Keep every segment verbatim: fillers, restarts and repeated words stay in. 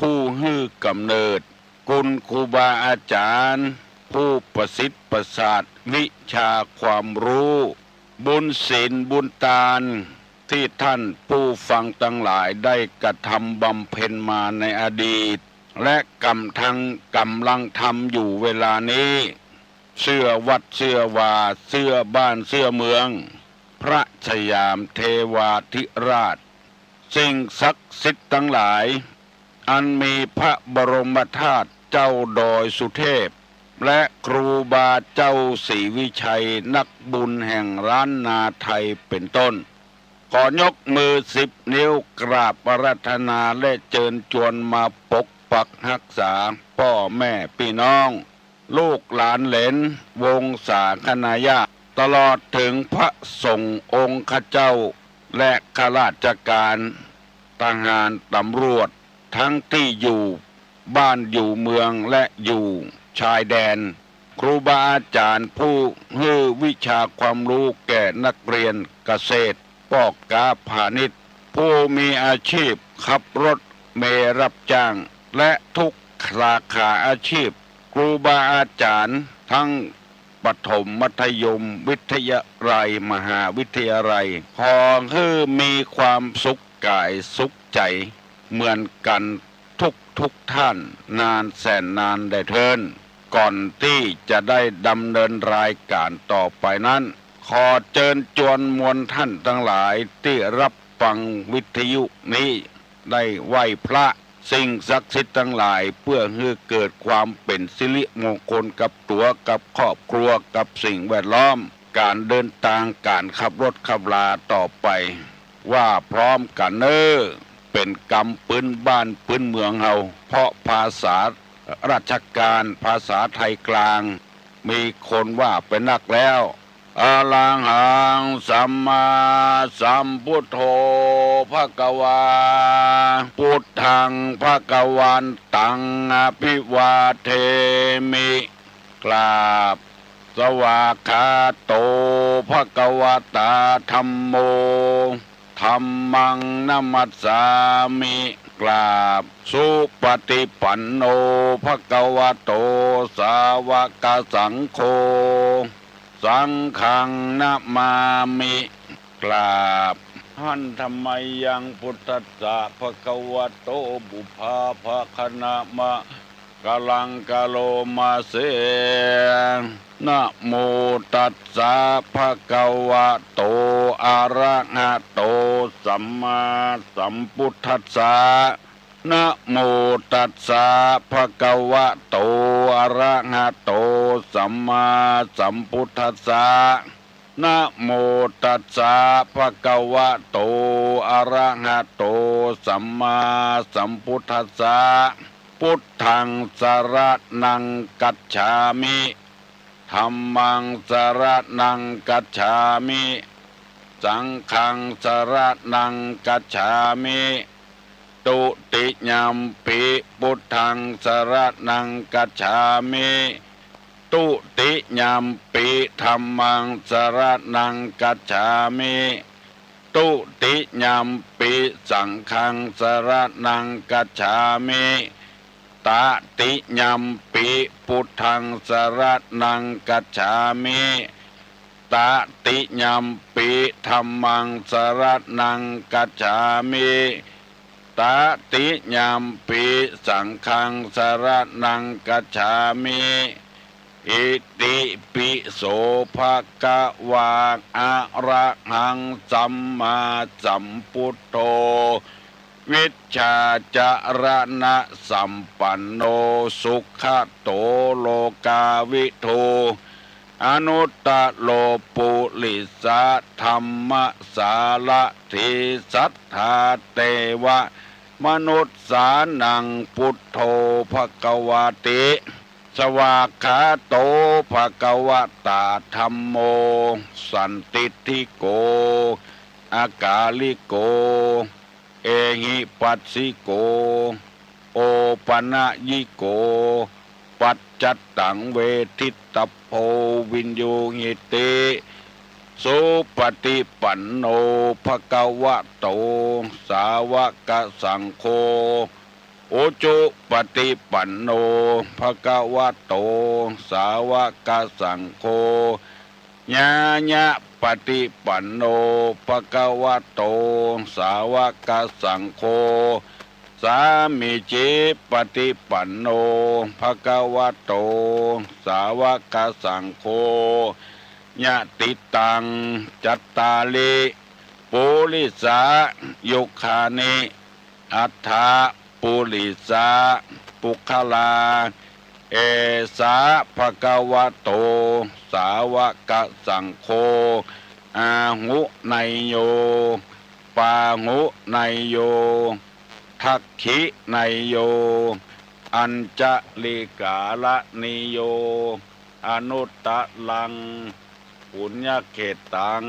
ผู้หื้อกำเนิด คุณครูบาอาจ๋ารย์ ผู้ประสิทธิ์ประสาทวิชาความฮู้ บุญศีลบุญตาน ตี้ต้านผู้ฟังตังหลายได้กระทำบำเพ็ญมาในอดีต และกำทัง กำลังทำอยู่เวลานี้ เสื้อวัดเสื้อวา เสื้อบ้านเสื้อเมือง พระสยามเทวาธิราช สิ่งศักดิ์สิทธิ์ตังหลาย อันมีพระบรมธาตุเจ้าดอยสุเทพ และครูบาเจ้าศรีวิชัย นักบุญแห่งล้านนาไทยเป็นต้น ขอยกมือสิบนิ้วกราบอาราธนาและเจิญจวนมาปกปักฮักษาป้อแม่ปี้น้อง ลูกหลานเหลน วงศาคณาญาติ ตลอดเถิงพระสงฆ์องค์ข้าเจ้า และข้าราชการ ทหาร ตำรวจ ตังตี้อยู่บ้านอยู่เมืองและอยู่ชายแดน ครูบาอาจ๋ารย์ผู้หื้อวิชาความฮู้แก่นักเรียนเกษตร ป้อก๊าพาณิชย์ ผู้มีอาชีพขับรถเมล์รับจ้าง และทุกสาขาอาชีพ ครูบาอาจ๋ารย์ตังประถมมัธยมวิทยาลัยมหาวิทยาลัย ขอหื้อมีความสุขก๋ายสุขใจ๋เหมือนกั๋นทุกๆ ท่านนานแสนนานแด่เทอญ ก่อนตี้จะได้ดำเนินรายก๋านต่อไปนั้น ขอเจิญจวนมวลต้านตังหลายตี้ฮับฟังวิทยุนี้ ได้ไหว้พระ สิ่งศักดิ์สิทธิ์ตังหลาย เปื้อหื้อเกิดความเป๋นสิริมงคลกับตั๋วกับครอบครัวกับสิ่งแวดล้อม ก๋านเดินตางก๋านขับรถขับราต่อไป ว่าพร้อมกั๋นเน่อ เป๋นกำปื๊นบ้านปื๊นเมืองเฮา เพราะภาษาราชการ ภาษาไทยกลาง มีคนว่าไปนักแล้ว อะระหังสัมมาสัมพุทโธภะคะวา พุทธังภะคะวันตังอะภิวาเทมิ กราบ สวากขาโตภะคะวะตาธัมโม ธัมมังนะมัสสามิ กราบ สุปฏิปันโนภะคะวะโต สาวกสังโฆ สังฆังนะมามิ กราบ หันทะมะยัง พุทธัสสะภะคะวะโต ปุพพาภะคะนะมะ กะลังกะโลมาเส นะโมตัสสะภะคะวะโต อะระหะโต สัมมาสัมพุทธัสสะ นะโมตัสสะภะคะวะโต อะระหะโต สัมมาสัมพุทธัสสะ นะโมตัสสะภะคะวะโต อะระหะโต สัมมาสัมพุทธัสสะ พุทธังสะระณังคัจฉามิ ธัมมังสะระณังคัจฉามิ สังฆังสะระณังคัจฉามิ ตุติยัมปิพุทธังสะระณังคัจฉามิ ตุติยัมปิธัมมังสะระณังคัจฉามิ ตุติยัมปิสังฆังสะระณังคัจฉามิ ตะติยัมปิพุทธังสะระณังคัจฉามิ ตะติยัมปิธัมมังสะระณังคัจฉามิ ตะติยัมปิสังฆังสะระณังคัจฉามิ อิติปิโสภะคะวา อะระหังสัมมาสัมพุทโธ วิชชาจะระณะสัมปันโน สุขะโตโลกาวิทู อนุตตะโรปุริสะธัมมะสารถี สัทธาเตวะมนุสสานัง พุทโธภะคะวาติ สวากขาโตภะคะวะตาธัมโม สันทิฏฐิโก อะกาลิโก เอหิปัสสิโก โอปะนะยิโก ปัจจัตตังเวทิตตะโพ วินยูหิติ สุปฏิปันโนภะคะวะโต สาวกสังโฆ อุจุปะติปันโน ภะคะวะโต สาวะกะสังโฆ ญาญะปะติปันโน ภะคะวะโต สาวะกะสังโฆ สามีจิปะติปันโน ภะคะวะโต สาวะกะสังโฆ ยะติตัง จัตตาริ ปุริสายุคานิ อัฏฐะปุริสาปุคคลา เอสา ภะคะวะโต สาวะกะสังโฆ อาหุเนยโย ปาหุเนยโย ทักขิเนยโย อัญจลิกาละเนยโย อนุตตะรัง ปุญญะเขตตัง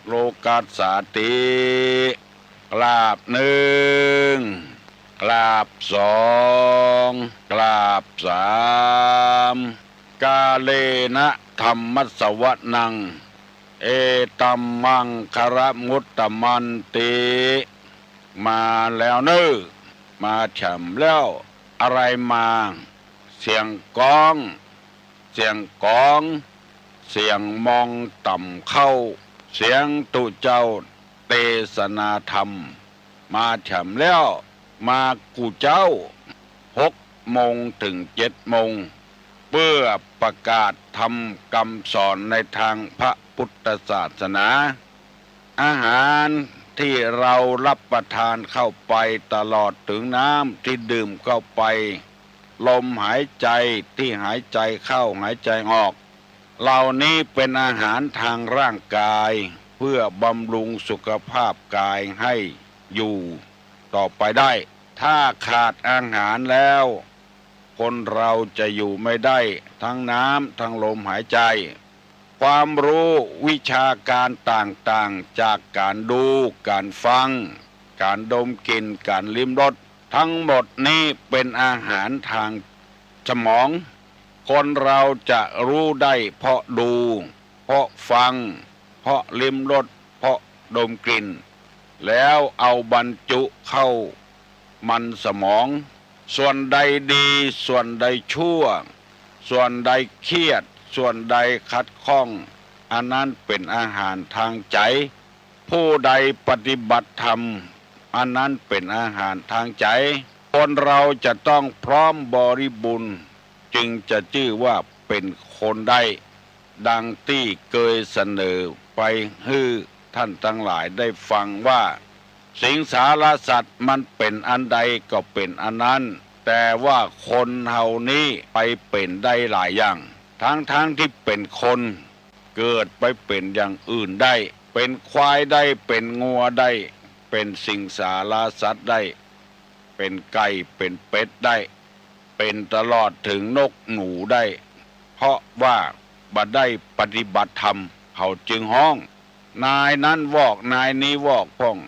โลกัสสาติ กราบนึ่ง กราบสอง กราบสาม กาเลนะธัมมัสสวนัง เอตัมมังคะละมุตตะมันติ มาแล้วเน่อ มาแถมแล้ว อะไรมา เสียงก๊อง เสียงกอง เสียงมองต่ำเข้า เสียงตุ๊เจ้าเตสนาธรรม มาแถมแล้ว มากู้เจ๊า หกโมงเถิงเจ็ดโมง เปื้อประกาศธรรมกำสอนในตางพระปุทธศาสนา อาหารตี้เฮาฮับประตานเข้าไป ตลอดเถิงน้ำตี้ดื่มเข้าไป ลมหายใจ๋ตี้หายใจ๋เข้าหายใจ๋ออก เหล่านี้เป๋นอาหารตางร่างก๋าย เปื้อบำรุงสุขภาพก๋ายหื้ออยู่ต่อไปได้ ถ้าขาดอาหารแล้ว คนเฮาจะอยู่ไม่ได้ ตึงน้ำตึงลมหายใจ๋ ความฮู้วิชาก๋านต่างๆ จากก๋านดู ก๋านฟัง ก๋านดมกลิ่น ก๋านลิ้มรส ตึงหมดนี้เป๋นอาหารตางสมอง คนเฮาจะฮู้ได้เพราะดู เพราะฟัง เพราะลิ้มรส เพราะดมกลิ่น แล้วเอาบรรจุเข้ามันสมอง ส่วนใดดี ส่วนใดชั่ว ส่วนใดเครียด ส่วนใดขัดข้อง อันนั้นเป๋นอาหารตางใจ๋ ผู้ใดปฏิบัติธรรม อันนั้นเป๋นอาหารตางใจ๋ คนเฮาจะต้องพร้อมบริบูรณ์ จึงจะจื้อว่าเป๋นคนได้ ดังตี้เกยเสนอไปหื้อต้านตังหลายได้ฟังว่า สิงสารสัตว์มันเป๋นอันใดก็เป๋นอันนั้น แต่ว่าคนเฮานี้ไปเป๋นได้หลายอย่าง ตึงๆ ตี้เป๋นคน เกิดไปเป๋นอย่างอื่นได้ เป๋นควายได้ เป๋นงัวได้ เป๋นสิงสารสัตว์ได้ เป๋นไก่ เป๋นเป็ดได้ เป๋นตลอดเถิงนกหนูได้ เพราะว่าบ่ได้ปฏิบัติธรรม เขาจึงฮ้อง นายนั้นวอก นายนี้วอกพ่อง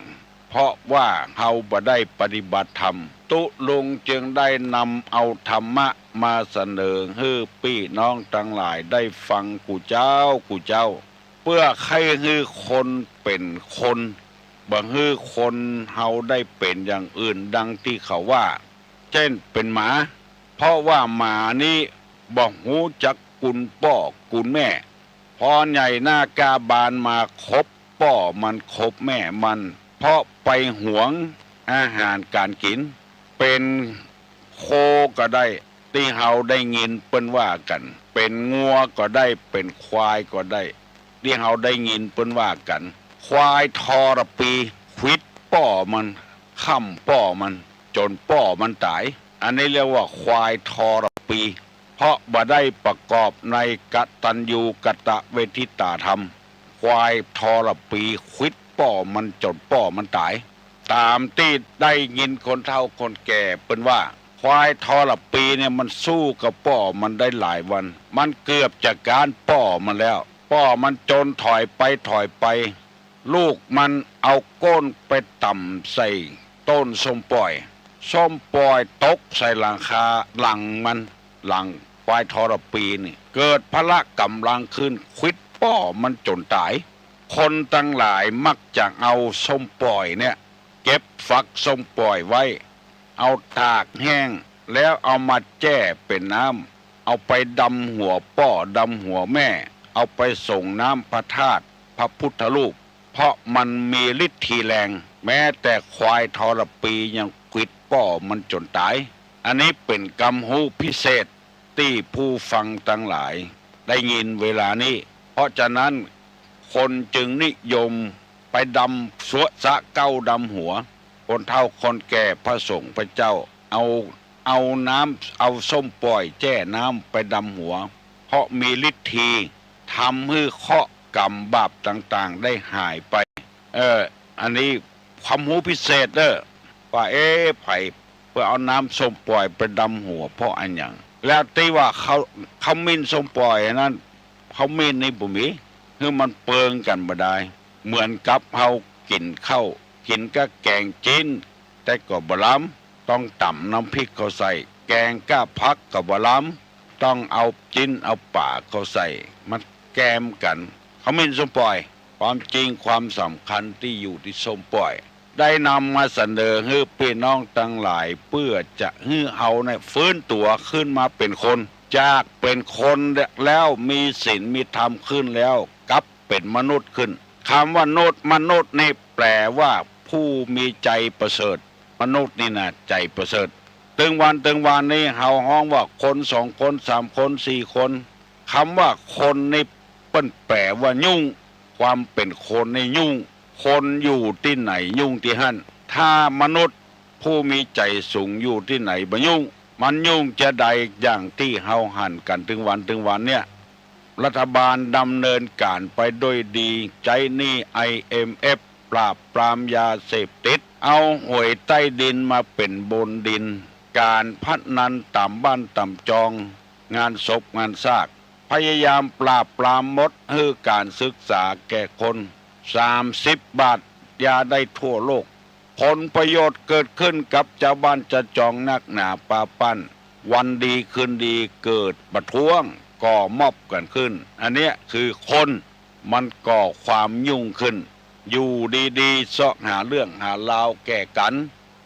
เพราะว่าเฮาบ่ได้ปฏิบัติธรรม ตุ๊ลุงจึงได้นำเอาธรรมะมาเสนอหื้อปี้น้องตังหลายได้ฟังกู้เจ๊ากู้เจ๊า เปื้อใค่หื้อคนเป๋นคน บ่หื้อคนเฮาได้เป๋นอย่างอื่นดังตี้เขาว่า เจ้นเป๋นหมา เพราะว่าหมานี้บ่ฮู้จักกุณป้อกุณแม่ พอใหญ่หน้ากล้าบานมาคบป้อมันคบแม่มัน เพราะไปหวงอาหารก๋านกิ๋น เป๋นโคก็ได้ ตี้เฮาได้ยินเปิ้นว่ากั๋น เป๋นงัวก็ได้ เป๋นควายก็ได้ ตี้เฮาได้ยินเปิ้นว่ากั๋น ควายทรปี ขวิดป้อมัน ค้ำป้อมัน จ๋นป้อมันต๋าย อันนี้เรียกว่าควายทรปี เพราะบ่ได้ประกอบในกตัญญูกตเวทิตาธรรม ควายทรปี ขวิดป้อมันจ๋นป้อมันต๋าย ต๋ามตี้ได้ยินคนเฒ่าคนแก่เปิ้นว่า ควายทรปีเนี่ยมันสู้กับป้อมันได้หลายวัน มันเกือบจะก๊านป้อมันแล้ว ป้อมันจ๋นถอยไปถอยไป ลูกมันเอาก้นไปต่ำใส่ต้นส้มป่อย ส้มป่อยตกใส่หลังคาหลังมัน หลังควายทรปีนี่ เกิดพละก๋ำลังขึ้น ขวิดป้อมันจ๋นต๋าย คนตังหลายมักจะเอาส้มป่อยเนี่ย เก็บฝักส้มป่อยไว้ เอาตากแห้ง แล้วเอามาแจ้เป๋นน้ำ เอาไปดำหัวป้อดำหัวแม่ เอาไปสรงน้ำพระธาตุพระพุทธรูป เพราะมันมีฤทธิ์แรง แม้แต่ควายทรปียังขวิดป้อมันจ๋นต๋าย อันนี้เป๋นกำฮู้พิเศษ ตี้ผู้ฟังตังหลายได้ยินเวลานี้ เพราะฉะนั้นคนจึงนิยมไปดำสัวสะเก๊าดำหัว คนเฒ่าคนแก่พระสงฆ์พระเจ้า เอา เอาน้ำ เอาส้มป่อยแจ้น้ำไปดำหัว เพราะมีฤทธีทำหื้อเคราะห์กรรมบาปต่างๆ ได้หายไป เออ อันนี้ความฮู้พิเศษเด้อ ว่า เอ๊ะ ใผเปิ้นเอาน้ำส้มป่อยไปดำหัวเพราะอะหยัง แล้วตี้ว่าเขา ขมิ้นส้มป่อยอันนั้น ขมิ้นนี่บ่มี หื้อมันเปิงกั๋นบ่ดาย เหมือนกับเฮากิ๋นข้าว กิ๋นกับแก๋งจิ๊น แต่ก็บ่ลำ ต้องต๋ำน้ำพริกเข้าใส่ แก๋งกับผักก็บ่ลำ ต้องเอาจิ๊นเอาป๋าเข้าใส่ มันแกมกั๋น ขมิ้นส้มป่อย ความจริงความสำคัญตี้อยู่ตี้ส้มป่อย ได้นำมาเสนอหื้อปี้น้องตังหลาย เปื้อจะหื้อเฮาเนี่ยฟื้นตั๋วขึ้นมาเป๋นคน จากเป๋นคนแล้วมีศีลมีธรรมขึ้นแล้ว กลับเป๋นมนุษย์ขึ้น กำว่ามนุษย์ มนุษย์นี่แปลว่าผู้มีใจ๋ประเสริฐ มนุษย์นี่นะใจ๋ประเสริฐ ตึงวันตึงวันนี้เฮาฮ้องว่าคนสองคนสามคนสี่คน กำว่าคนนี่เปิ้นแปลว่ายุ่ง ความเป๋นคนนี่ยุ่ง คนอยู่ตี้ไหนยุ่งตี้หั้น ถ้ามนุษย์ผู้มีใจ๋สูงอยู่ตี้ไหนบ่ยุ่ง มันยุ่งจาใดอย่างตี้เฮาหันกั๋นตึงวันตึงวันเนี่ย รัฐบาลดำเนินก๋านไปด้วยดี ใจ๊หนี้ ไอเอ็มเอฟ ปราบปรามยาเสพติด เอาหวยใต้ดินมาเป๋นบนดิน ก๋านพนันต๋ามบ้านต๋ามจอง งานศพงานซาก พยายามปราบปรามหมด หื้อก๋านศึกษาแก่คน สามสิบบาท ยาได้ทั่วโลก ผลประโยชน์เกิดขึ้นกับจาวบ้านจาวจองนักหนาปาปั้น วันดีคืนดีเกิดประท้วง ก่อม็อบกั๋นขึ้น อันเนี้ยคือคน มันก่อความยุ่งขึ้น อยู่ดีๆ เซาะหาเรื่องหาราวแก่กั๋น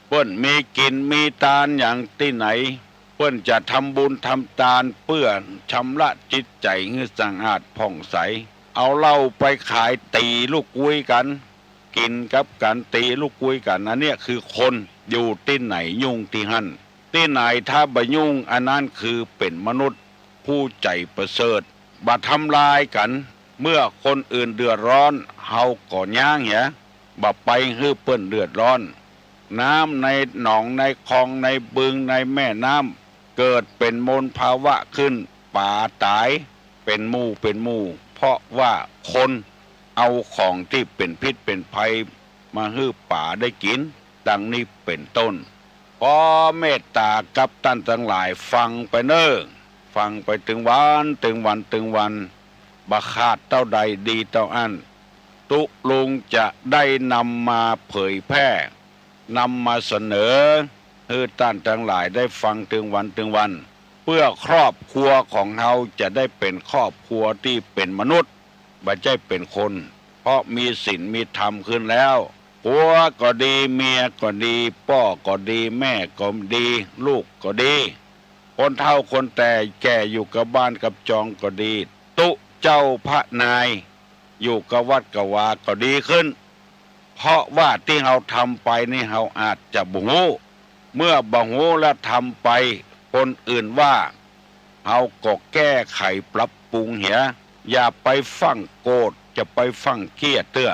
เปิ้นมีกิ๋นมีตานอย่างตี้ไหน เปิ้นจะทำบุญทำตานเปื้อชำระจิตใจ๋หื้อสะอาดผ่องใส เอาเหล้าไปขายตี๋ลูกกุ้ยกั๋น กิ๋นกับกั๋นตี๋ลูกกุ้ยกั๋น อันเนี้ยคือคน อยู่ตี้ไหนยุ่งตี้หั้น ตี้ไหนถ้าบ่ยุ่ง อันนั้นคือเป๋นมนุษย์ผู้ใจ๋ประเสริฐ บ่ทำลายกั๋น เมื่อคนอื่นเดือดร้อน เฮาก็ย้างเหีย บ่ไปหื้อเปิ้นเดือดร้อน น้ำในหนองในคลองในบึงในแม่น้ำ เกิดเป๋นมลภาวะขึ้น ป๋าต๋ายเป๋นหมู่เป๋นหมู่ เพราะว่าคนเอาของตี้เป๋นพิษเป๋นภัยมาหื้อป๋าได้กิ๋น ดังนี้เป๋นต้น ขอเมตต๋ากับต้านตังหลายฟังไปเน่อ ฟังไปตึงวันตึงวันตึงวัน บ่ขาดเต้าใดดีเต้าอั้น ตุ๊ลุงจะได้นำมาเผยแพร่ นำมาเสนอ หื้อต้านตังหลายได้ฟังตึงวันตึงวัน เปื้อครอบครัวของเฮาจะได้เป๋นครอบครัวตี้เป๋นมนุษย์ บ่ใจ้เป๋นคน เพราะมีศีลมีธรรมขึ้นแล้ว ผัวก็ดี เมียก็ดี ป้อก็ดี แม่ก็ดี ลูกก็ดี คนเฒ่าคนแก่อยู่กับบ้านกับจองก็ดี ตุ๊เจ้าพระนาย อยู่กับวัดกับวาก็ดีขึ้น เพราะว่าตี้เฮาทำไปนี่เฮาอาจจะบ่ฮู้ เมื่อบ่ฮู้แล้วทำไป คนอื่นว่า เฮาก็แก้ไขปรับปรุงเหีย อย่าไปฟั่งโกรธ อย่าไปฟั่งเคียดเตื้อ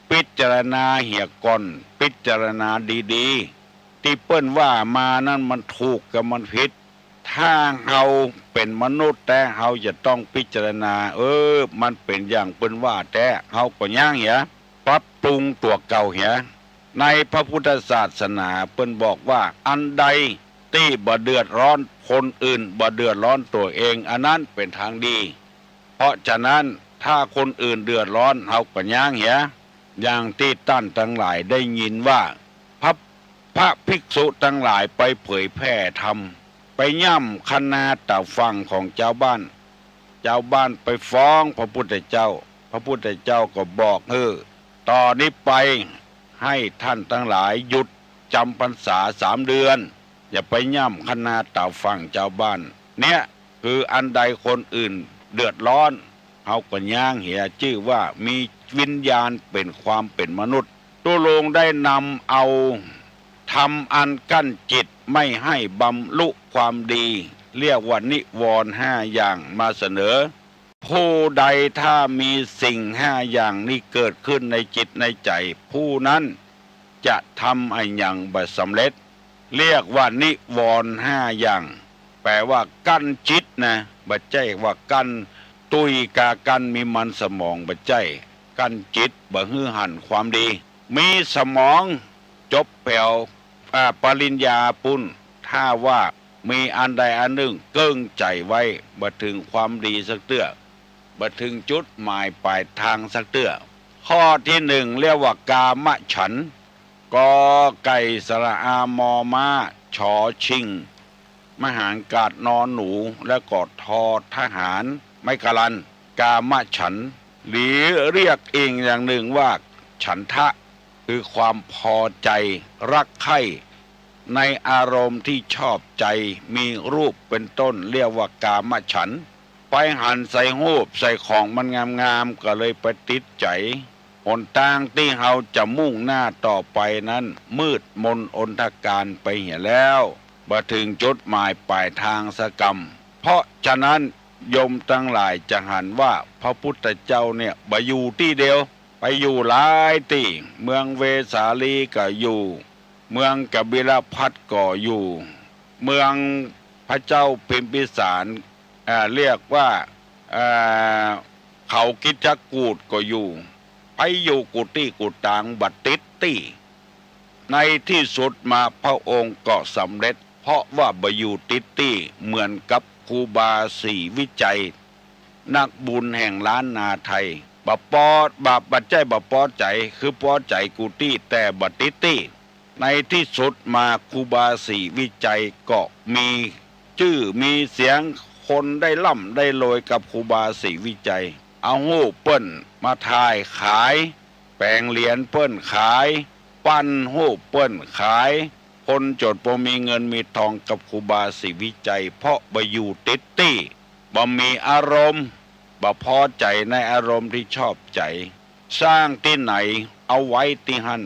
พิจารณาเหียก่อน พิจารณาดีๆ ตี้เปิ้นว่ามานั้นมันถูกกับมันผิด ถ้าเฮาเป๋นมนุษย์แต๊ เฮาจะต้องพิจารณา เออ มันเป๋นอย่างเปิ้นว่าแต๊ เฮาก็ย้างเหีย ปรับปรุงตั๋วเก่าเหีย ในพระพุทธศาสนาเปิ้นบอกว่า อันใดตี้บ่เดือดร้อนคนอื่น บ่เดือดร้อนตั๋วเอง อันนั้นเป๋นตางดี เพราะฉะนั้นถ้าคนอื่นเดือดร้อน เฮาก็ย้างเหีย อย่างตี้ต้านตังหลายได้ยินว่า พระ พระภิกษุตังหลายไปเผยแพร่ธรรม ไปย่ำคะนาต๋าฝั่งของจาวบ้าน จาวบ้านไปฟ้องพระพุทธเจ้า พระพุทธเจ้าก็บอก เออ ต่อนี้ไปให้ต้านตังหลายหยุดจำพรรษาสามเดือน อย่าไปย่ำคะนาต๋าฝั่งจาวบ้าน เนี่ย คืออันใดคนอื่นเดือดร้อน เฮาก็ย้างเหีย จื้อว่ามีวิญญาณเป๋นความเป๋นมนุษย์ ตุ๊ลุงได้นำเอาธรรมอันกั้นจิตไม่ให้บรรลุความดี เรียกว่านิวรณ์ห้าอย่างมาเสนอ ผู้ใดถ้ามีสิ่งห้าอย่างนี้เกิดขึ้นในจิตในใจ๋ ผู้นั้นจะทำอะหยังบ่สำเร็จ เรียกว่านิวรณ์ห้าอย่าง แป๋ว่ากั้นจิตนะ บ่ใจ้ว่ากั้นตุ้ยกากั้นมีมันสมอง บ่ใจ้ กั้นจิตบ่หื้อหันความดี มีสมองจบแถว อ่า ปริญญาปู้น ถ้าว่ามีอันใดอันนึ่งเกิ่งใจ๋ไว้ บ่เถิงความดีสักเตื้อ บ่เถิงจุดหมายป๋ายตางสักเตื้อ ข้อตี้นึ่งเรียกว่ากามฉันท์ กอไก่สระอา มอม้า ชอชิง ไม้หางกาด นอหนู แล้วก็ทอทหาร ไม้กาลัน กามฉันท์ หรือเรียกอีกอย่างนึ่งว่าฉันทะ คือความพอใจ๋ รักใคร่ ในอารมณ์ตี้ชอบใจ๋ มีรูปเป๋นต้น เรียกว่ากามฉันท์ ไปหันใส่รูปใส่ของมันงามๆ ก็เลยไปติดใจ๋ หนตางตี้เฮาจะมุ่งหน้าต่อไปนั้นมืดมนอนธการไปเหียแล้ว บ่เถิงจุดหมายป๋ายตางสักกำ เพราะฉะนั้นโยมตังหลายจะหันว่าพระพุทธเจ้าเนี่ยบ่อยู่ตี้เดียว ไปอยู่หลายตี้ เมืองเวสาลีก็อยู่ เมืองกบิลพัสดุ์ก็อยู่ เมืองพระเจ้าพิมพิสาร อ่า เรียกว่า อ่า เขาคิชกูฏก็อยู่ ไปอยู่กู้ตี้กู้ตางบ่ติดตี้ ในตี้สุดมาพระองค์ก็สำเร็จ เพราะว่าบ่อยู่ติดตี้ เหมือนกับครูบาศรีวิชัย นักบุญแห่งล้านนาไทย บ่ปอ บ่ บ่ใจ้บ่ปอใจ๋ คือปอใจ๋กู้ตี้ แต่บ่ติดตี้ ในตี้สุดมาครูบาศรีวิชัยก็มีจื้อมีเสียง คนได้ร่ำได้รวยกับครูบาศรีวิชัย เอาฮูปเปิ้นมาถ่ายขาย แป๋งเหรียญเปิ้นขาย ปั้นฮูปเปิ้นขาย คนจ๋นบ่มีเงินมีตองกับครูบาศรีวิชัย เพราะบ่อยู่ติดตี้ บ่มีอารมณ์ บ่ปอใจ๋ในอารมณ์ตี้ชอบใจ๋ สร้างตี้ไหนเอาไว้ตี้หั้น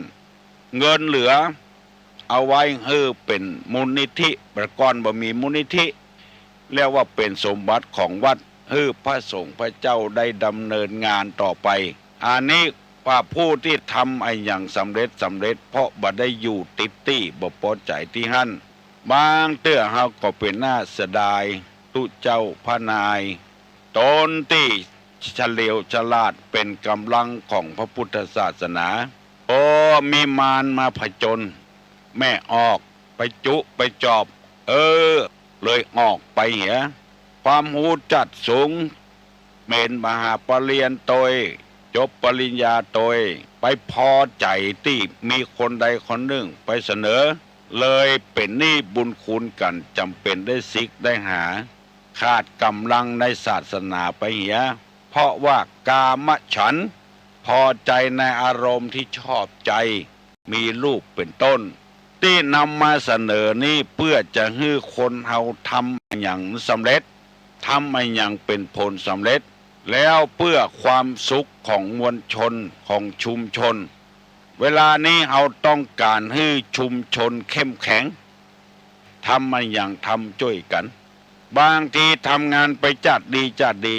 เงินเหลือเอาไว้หื้อเป๋นมูลนิธิ แต่ก่อนบ่มีมูลนิธิ เรียกว่าเป๋นสมบัติของวัด หื้อพระสงฆ์พระเจ้าได้ดำเนินงานต่อไป อันนี้ว่าผู้ตี้ทำอะหยังสำเร็จสำเร็จ เพราะบ่ได้อยู่ติดตี้ บ่ปอใจ๋ตี้หั้น บางเตื้อเฮาก็เป๋นหน้าเสียดาย ตุ๊เจ้าพระนาย ต๋นตี้เฉลียวฉลาดเป๋นก๋ำลังของพระพุทธศาสนา โอ้ มีมารมาผจญ แม่ออกไปจุไปจอบ เออ เลยออกไปเหีย ความฮู้จัดสูง เป๋นมหาปริญญาโตย จบปริญญาโตย ไปปอใจ๋ตี้มีคนใดคนนึ่งไปเสนอ เลยเป๋นนี่บุญคุณกั๋น จ๋ำเป๋นได้สิกได้หา ขาดก๋ำลังในศาสนาไปเหีย เพราะว่ากามฉันท์ ปอใจ๋ในอารมณ์ตี้ชอบใจ๋ มีรูปเป๋นต้น ตี้นำมาเสนอนี้เปื้อจะหื้อคนเฮาทำอะหยังสำเร็จ ทำอะหยังเป๋นผลสำเร็จ แล้วเปื้อความสุขของมวลชน ของชุมชน เวลานี้เฮาต้องก๋านหื้อชุมชนเข้มแข็ง ทำอะหยังทำจ้วยกั๋น บางทีทำงานไปจ๊าดดีจ๊าดดี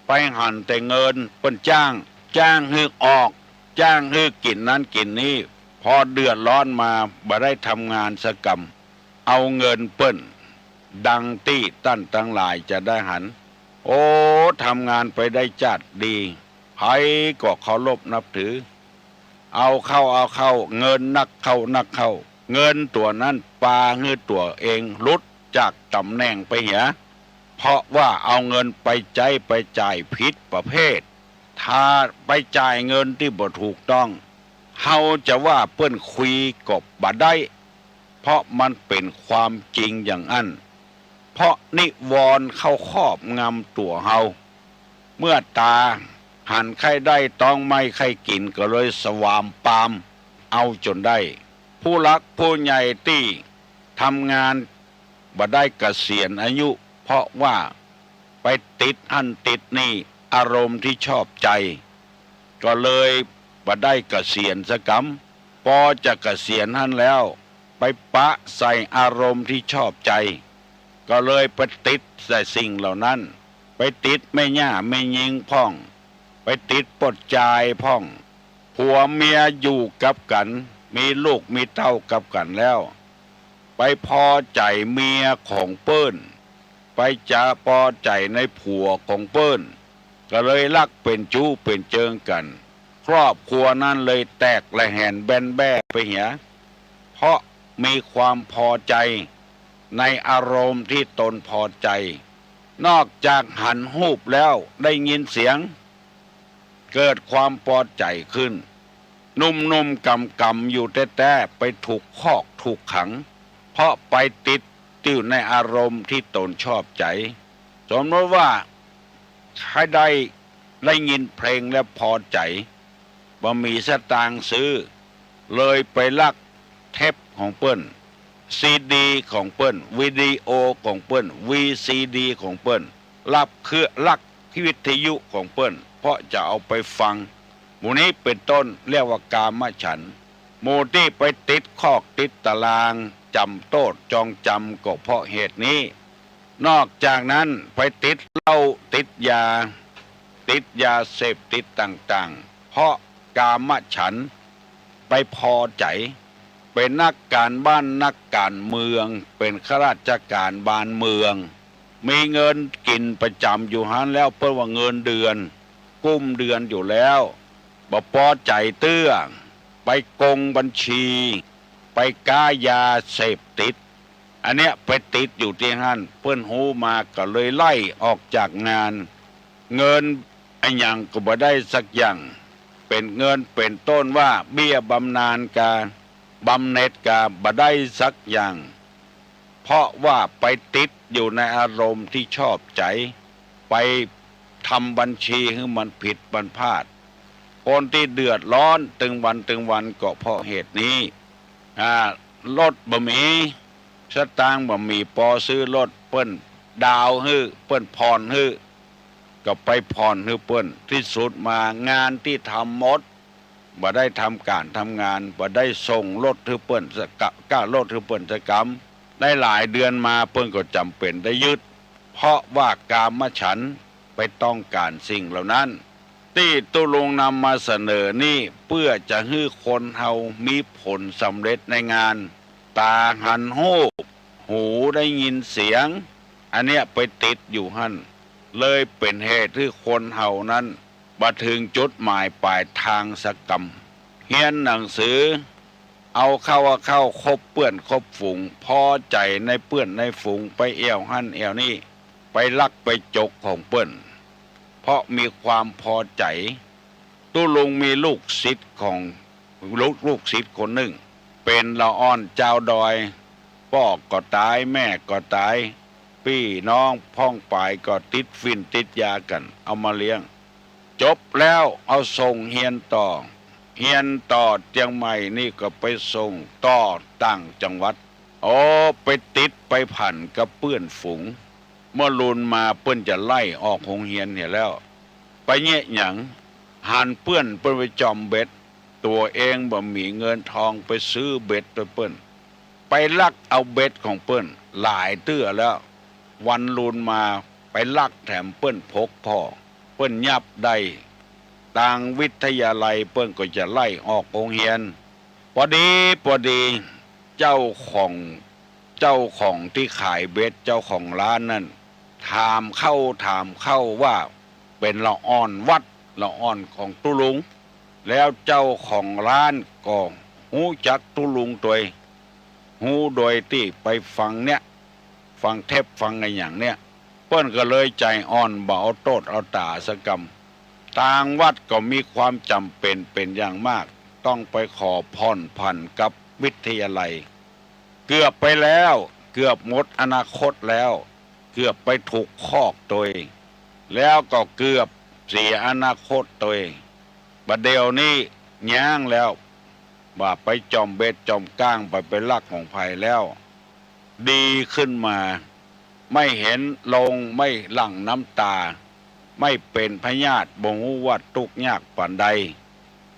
ไปหันแต่เงินเปิ้นจ้าง จ้างหื้อออก จ้างหื้อกิ๋นนั้นกิ๋นนี้ ปอเดือดร้อนมาบ่ได้ทำงานสักกำ เอาเงินเปิ้น ดังตี้ต้านตังหลายจะได้หัน โอ้ ทำงานไปได้จ๊าดดี ใผก็เคารพนับถือ เอาเข้าเอาเข้า เงินนักเข้านักเข้า เงินตั๋วนั้นปาหื้อตั๋วเองหลุดจากต๋ำแหน่งไปเหีย เพราะว่าเอาเงินไปใจ๊ไปจ่ายผิดประเภท ถ้าไปจ่ายเงินตี้บ่ถูกต้อง เฮาจะว่าเปิ้นคุยก็บ่ได้ เพราะมันเป๋นความจริงอย่างอั้น เพราะนิวรณ์เข้าครอบงำตั๋วเฮา เมื่อต๋าหันใค่ได้ต๊องไม้ใค่กิ๋นก็เลยสวามปามเอาจ๋นได้ ผู้หลักผู้ใหญ่ตี้ทำงาน บ่ได้เกษียณอายุ เพราะว่าไปติดอั้นติดนี่ อารมณ์ตี้ชอบใจ๋ ก็เลยบ่ได้เกษียณสะกำ ปอจะเกษียณหั้นแล้ว ไปปะใส่อารมณ์ตี้ชอบใจ๋ ก็เลยไปติดใส่สิ่งเหล่านั้น ไปติดแม่หญ้าแม่ญิงพ่อง ไปติดป้อจายพ่อง ผัวเมียอยู่กับกั๋น มีลูกมีเต้ากับกั๋นแล้ว ไปปอใจ๋เมียของเปิ้น ไปจะปอใจ๋ในผัวของเปิ้น ก็เลยลักเป๋นจู๊เป๋นเจิงกั๋น ครอบครัวนั้นเลยแตกละแหนแบนแบ้ไปเหีย เพราะมีความปอใจ๋ในอารมณ์ตี้ตนปอใจ๋ นอกจากหันฮูปแล้วได้ยินเสียง เกิดความปอใจ๋ขึ้น หนุ่มๆ ก๋ำๆ อยู่แต๊ๆ ไปถูกคอกถูกขัง เพราะไปติดอยู่ในอารมณ์ตี้ตนชอบใจ๋ สมมติว่าใค่ได้ ได้ยินเพลงแล้วปอใจ๋ บ่มีสตางค์ซื้อ เลยไปลักเทปของเปิ้น ซีดีของเปิ้น วิดีโอของเปิ้น วีซีดีของเปิ้น ลักเครื่อง ลักวิทยุของเปิ้น เพราะจะเอาไปฟัง หมู่นี้เป๋นต้นเรียกว่ากามฉันท์ หมู่ตี้ไปติดคอกติดตาราง จ๋ำโต้ษจองจ๋ำ ก็เพราะเหตุนี้ นอกจากนั้นไปติดเหล้าติดยา ติดยาเสพติดต่างๆ เพราะกามฉันท์ ไปปอใจ๋ เป๋นนักก๋านบ้านนักก๋านเมือง เป๋นข้าราชก๋านบ้านเมือง มีเงินกิ๋นประจ๋ำอยู่หั้นแล้ว เปิ้นว่าเงินเดือน กุ้มเดือนอยู่แล้ว บ่ปอใจ๋เตื้อ ไปโกงบัญชี ไปก๊ายาเสพติด อันเนี้ยไปติดอยู่ตี้หั้น เปิ้นฮู้มาก็เลยไล่ออกจากงาน เงินอะหยังก็บ่ได้สักอย่าง เป๋นเงินเป๋นต้นว่าเบี้ยบำนาญกา บำเหน็จกา บ่ได้สักอย่าง เพราะว่าไปติดอยู่ในอารมณ์ตี้ชอบใจ๋ ไปทำบัญชีหื้อมันผิดมันพลาด คนตี้เดือดร้อนตึงวันตึงวันก็เพราะเหตุนี้ อ่า รถบ่มี สตางค์บ่มี ปอซื้อรถ เปิ้นดาวน์หื้อ เปิ้นผ่อนหื้อ ก็ไปผ่อนหื้อเปิ้น ตี้สุดมางานตี้ทำหมด บ่ได้ทำก๋านทำงาน บ่ได้ส่งรถหื้อเปิ้นสักกะ ก้ารถหื้อเปิ้นสักกำ ได้หลายเดือนมาเปิ้นก็จ๋ำเป๋นได้ยึด เพราะว่ากามฉันท์ไปต้องก๋านสิ่งเหล่านั้น ตี้ตุ๊ลุงนำมาเสนอนี่เปื้อจะหื้อคนเฮามีผลสำเร็จในงาน ต๋าหันฮูป หูได้ยินเสียง อันเนี้ยไปติดอยู่หั้น เลยเป๋นเหตุหื้อคนเฮานั้นบ่เถิงจุดหมายป๋ายตางสักกำ เฮียนหนังสือ เอาเข้าเอาเข้าคบเปื้อนคบฝูง ปอใจ๋ในเปื้อนในฝูง ไปแอ่วหั้นแอ่วนี่ ไปลักไปจกของเปิ้น เพราะมีความปอใจ๋ ตุ๊ลุงมีลูกศิษย์ของ ลูก ลูกศิษย์คนนึ่ง เป๋นละอ่อนจาวดอย ป้อก็ต๋าย แม่ก็ต๋าย ปี้น้องพ่องป๋ายก็ติดฝิ่นติดยากั๋น เอามาเลี้ยง จบแล้วเอาส่งเฮียนต่อ เฮียนต่อเจียงใหม่นี่ก็ไปส่งต่อต่างจังหวัด โอ้ ไปติดไปพันกับเปื้อนฝูง เมื่อลุนมาเปิ้นจะไล่ออกโฮงเฮียนเหียแล้ว ไปเยียะหยัง หันเปื้อนเปิ้นไปจ่อมเบ็ด ตั๋วเองบ่มีเงินทองไปซื้อเบ็ดตวยเปิ้น ไปลักเอาเบ็ดของเปิ้นหลายเตื้อแล้ว วันลุนมาไปลักแถมเปิ้นผกผ่อ เปิ้นยับได้ ตางวิทยาลัยเปิ้นก็จะไล่ออกโฮงเฮียน ปอดีปอดี เจ้าของ เจ้าของตี้ขายเบ็ด เจ้าของร้านนั้น ถามเข้าถามเข้าว่าเป๋นละอ่อนวัดละอ่อนของตุ๊ลุง แล้วเจ้าของร้านก็ฮู้จักตุ๊ลุงตวย ฮู้โดยตี้ไปฟังเนี่ย ฟังเทปฟังอะหยังเนี่ย เปิ้นก็เลยใจ๋อ่อนบ่เอาโต้ษเอาต๋าสักกำ ตางวัดก็มีความจ๋ำเป๋นเป๋นอย่างมาก ต้องไปขอผ่อนผันกับวิทยาลัย เกือบไปแล้ว เกือบหมดอนาคตแล้ว เกือบไปถูกคอกตวย แล้วก็เกือบเสียอนาคตตวย บ่าเดี่ยวนี้ย้างแล้ว บ่าไปจ่อมเบ็ดจ่อมก้าง บ่าไปลักของใผแล้ว ดีขึ้นมา ไม่เห็นลง ไม่หลั่งน้ำตา ไม่เป๋นพยาธิ บ่ฮู้ว่าตุ๊กข์ยากปานใด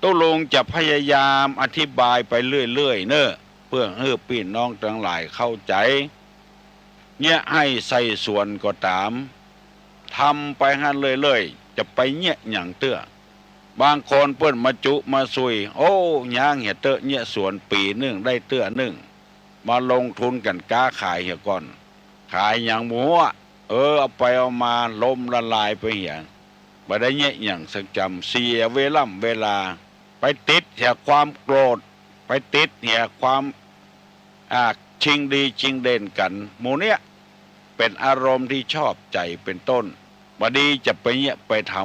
ตุ๊ลุงจะพยายามอธิบายไปเรื่อยๆ เน่อ เปื้อหื้อปี้น้องตังหลายเข้าใจ๋ เยียะหื้อใส่สวนก็ต๋าม ทำไปหั้นเรื่อยๆ จะไปเยียะหยังเตื้อ บางคนเปิ้นมาจุมาซุย โอ้ ย้างเหียเต๊อะ เยียะสวนปี๋นึ่งได้เตื้อนึ่ง มาลงทุนกั๋นก๊าขายเหียก่อน ขายหยังบ่ฮู้ เออ เอาไปเอามาล้มละลายไปเหีย บ่ได้เยียะหยังสักจำ เสียเวล่ำเวลา ไปติดเหียความโกรธ ไปติดเหียความ อ่า ชิงดีชิงเด่นกั๋น หมู่เนี้ย เป๋นอารมณ์ตี้ชอบใจ๋เป๋นต้น บ่ดีจะไปเยียะไปท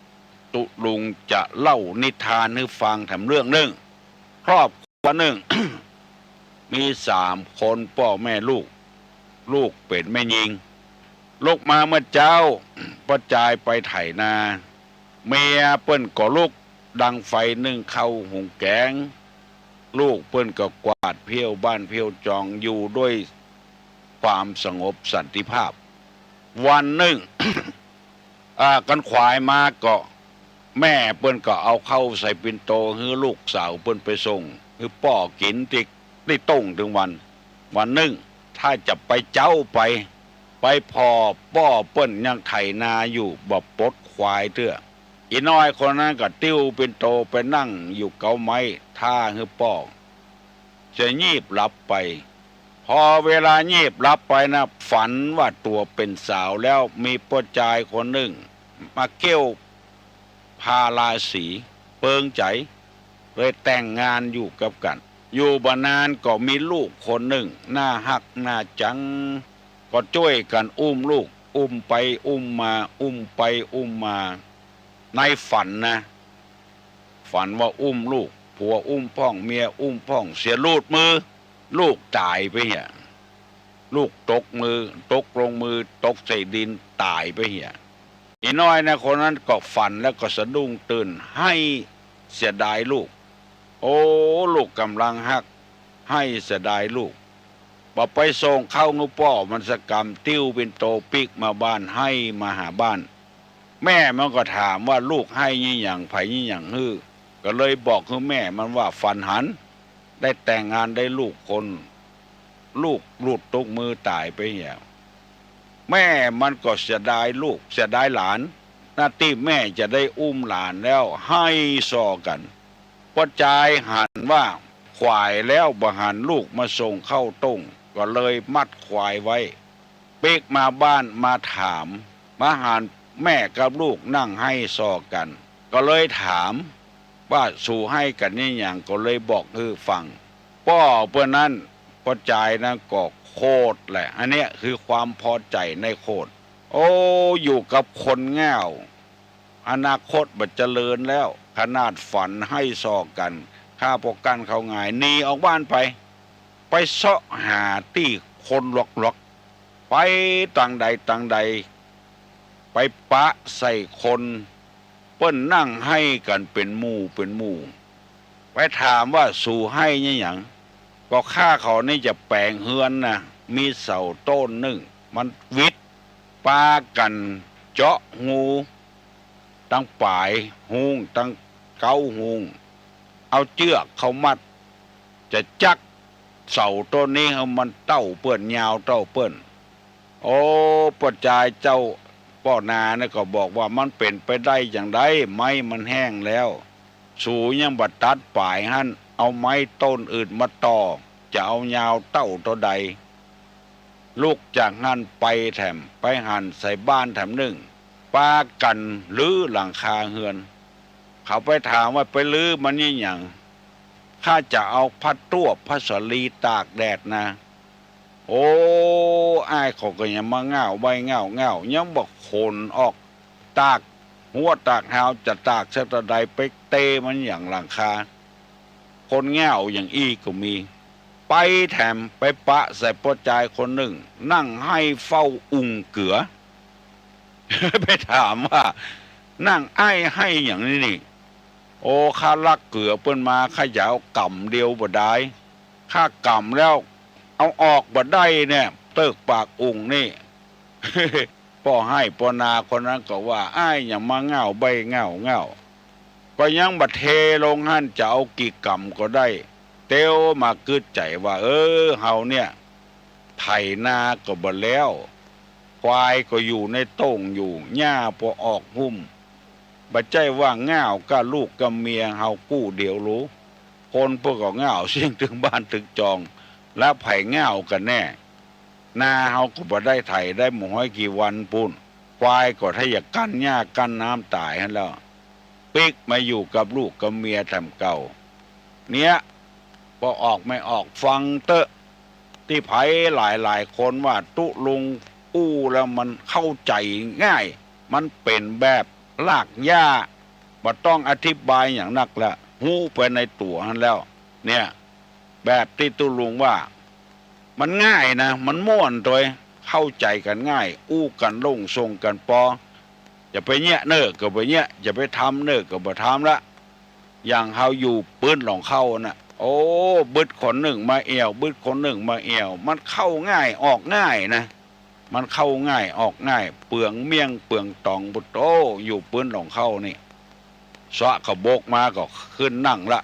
ำ ตุ๊ลุงจะเล่านิทานหื้อฟังแถมเรื่องนึ่ง ครอบครัวนึ่ง มีสามคน ป้อแม่ลูก ลูกเป๋นแม่ญิง ลุกมาเมื่อเจ๊า ป้อจายไปไถนา เมียเปิ้นก็ลุกดังไฟนึ่งข้าวหุงแก๋ง ลูกเปิ้นก็กวาดเพี้ยวบ้านเพี้ยวจอง อยู่ด้วยความสงบสันติภาพ วันนึ่ง อ่า กันขวายมาก็ แม่เปิ้นก็เอาข้าวใส่ปิ่นโตหื้อลูกสาวเปิ้นไปส่งหื้อป้อกิ๋นตี้ ตี้โต้งตึงวัน วันนึ่ง ถ้าจะไปเจ๊าไป ไปผ่อป้อเปิ้นยังไถนาอยู่ บ่ปลดควายเตื้อ อี่น้อยคนนั้นก็ติ้วปิ่นโตไปนั่งอยู่เก๊าไม้ ท่าหื้อป้อจะยีบหลับไป พอเวลายีบหลับไปนะ ฝันว่าตั๋วเป๋นสาวแล้ว มีป้อจายคนนึ่ง มาเกี้ยวพาราสี เปิงใจ๋ เลยแต่งงานอยู่กับกั๋น อยู่บ่นานก็มีลูกคนนึ่ง น่าฮักน่าจัง ก็จ้วยกั๋นอุ้มลูก อุ้มไปอุ้มมา อุ้มไปอุ้มมา ในฝันนะ ฝันว่าอุ้มลูก ผัวอุ้มพ่อง เมียอุ้มพ่อง เสียหลุดมือ ลูกต๋ายไปเหีย ลูกตกมือ ตกลงมือ ตกใส่ดิน ต๋ายไปเหีย อี่น้อยนะ คนนั้นก็ฝันแล้วก็สะดุ้งตื่น ไห้เสียดายลูก โอ้ ลูกก่ำลังฮัก ไห้เสียดายลูก บ่ไปส่งข้าวหื้อป้อมันสักกำ ติ้วปิ่นโตปิ๊กมาบ้าน ไห้มาหาบ้าน แม่มันก็ถามว่า ลูกไห้ยี่หยัง ใผยี่หยังหื้อ ก็เลยบอกหื้อแม่มันว่า ฝันหัน ได้แต่งงานได้ลูกคน ลูกหลุดตกมือต๋ายไปเหีย แม่มันก็เสียดายลูก เสียดายหลาน หน้าตี้แม่จะได้อุ้มหลานแล้ว ไห้ส่อกั๋น ป้อจายหันว่า ขวายแล้วบ่หันลูกมาส่งข้าวโต้ง ก็เลยมัดขวายไว้ ปิ๊กมาบ้านมาถาม มาหันแม่กับลูกนั่งไห้ส่อกั๋น ก็เลยถามว่า สูไห้กั๋นยี่หยัง ก็เลยบอกหื้อฟัง ป้อเปิ้นนั้น ป้อจายนั้นก็โขดแหละ อันเนี้ยคือความพอใจ๋ในโขด โอ้ อยู่กับคนง่าว อนาคตบ่เจริญแล้ว ขนาดฝันไห้ส่อกั๋น ข้าป้อกั้นเข้าหงาย หนีออกบ้านไป ไปเซาะหาตี้คนหลอกๆ ไปตางใดตางใด ไปปะใส่คน เปิ้นนั่งไห้กั๋นเป๋นหมู่เป๋นหมู่ ไปถามว่า สูไห้ยี่หยัง ก็ข้าเขานี่จะแป๋งเฮือนนะ มีเสาโต้นนึ่ง มันวิด ปากั๋นเจาะฮูตังป๋ายฮูตังเก๊าฮู เอาเจื้อกเข้ามัด จะจักเสาโต้นนี้หื้อมันเต้าเปิ้น ยาวเต้าเปิ้น โอ้ ป้อจายเจ้าป้อนาเนี่ยก็บอกว่า มันเป๋นไปได้จางใด ไม้มันแห้งแล้ว สูยังบ่ตัดป๋ายหั้น เอาไม้โต้นอื่นมาต่อ จะเอายาวเต้าเต้าใด ลุกจากหั้นไปแถม ไปหันใส่บ้านแถมนึ่ง ปากั๋นรื้อหลังคาเฮือน เขาไปถามว่า ไปรื้อมันยี่หยัง ข้าจะเอาผ้าตั้วผ้าสาลีตากแดดนะ โอ้ อ้ายเขาก็ยังมาง่าวไว้ง่าวง่าว ยังบ่ขนออก ตากหัวตากหาว จะตากสักเต้าใด ไปเตะมันหยังหลังคา คนง่าวอย่างอี้ก็มี ไปแถมไปปะใส่ป้อจายคนนึ่ง นั่งไห้เฝ้าอุงเกือ ไปถามว่า นั่งไห้ไห้หยังนี่นี่ โอ้ ข้าลักเกือเปิ้นมา ข้าจะเอาก๋ำเดียวบ่ดาย ข้าก๋ำแล้ว เอาออกบ่ได้เนี่ย เติกปากอุ๋งนี่ ป้อไฮ่ป้อนาคนนั้นก็ว่า อ้ายหยังมาง่าวใบ้ง่าวง่าว ก็ยังบ่าเทลงหั้น จะเอากี่ก๋ำก็ได้ เตียวมากึ๊ดใจ๋ว่า เออ เฮาเนี่ย ไถนาก็บ่แล้ว ควายก็อยู่ในโต้งอยู่ หญ้าปอออกหุ้ม บ่ใจ้ว่าง่าวก้าลูกก้าเมียเฮากู้เดียวลู คนเปิ้นก็ง่าวเสี้ยงตึงบ้านตึงจอง แล้วใผง่าวกั๋นแน่ นาเฮาก็บ่ได้ไถได้บ่ฮ้อยกี่วันปู้น ควายก็ถ้าอยากกั้นหญ้ากั้นน้ำต๋ายหั้นแล้ว ปิ๊กมาอยู่กับลูกกับเมียแถมเก่า เนี่ย ป้อออกแม่ออกฟังเต๊อะ ตี้ใผหลายๆ คนว่าตุ๊ลุงอู้แล้วมันเข้าใจ๋ง่าย มันเป๋นแบบรากหญ้า บ่ต้องอธิบายหยังนักละ ฮู้ไปในตั๋วหั้นแล้ว เนี่ย แบบตี้ตุ๊ลุงว่า มันง่ายนะ มันม่วนตวย เข้าใจ๋กั๋นง่าย อู้กั๋นโล่งส่งกั๋นปอ จะไปเยียะเน่อก็บ่เยียะ จะไปทำเน่อก็บ่ทำละ อย่างเฮาอยู่ปื๊นหลองเข้าน่ะ โอ้ บึดคนนึ่งมาแอ่ว บึดคนนึ่งมาแอ่ว มันเข้าง่ายออกง่ายนะ มันเข้าง่ายออกง่าย เปืองเมี่ยงเปืองต๋อง ปุโต อยู่ปื๊นหลองเข้านี่ สะเขาบกมาก็ขึ้นนั่งละ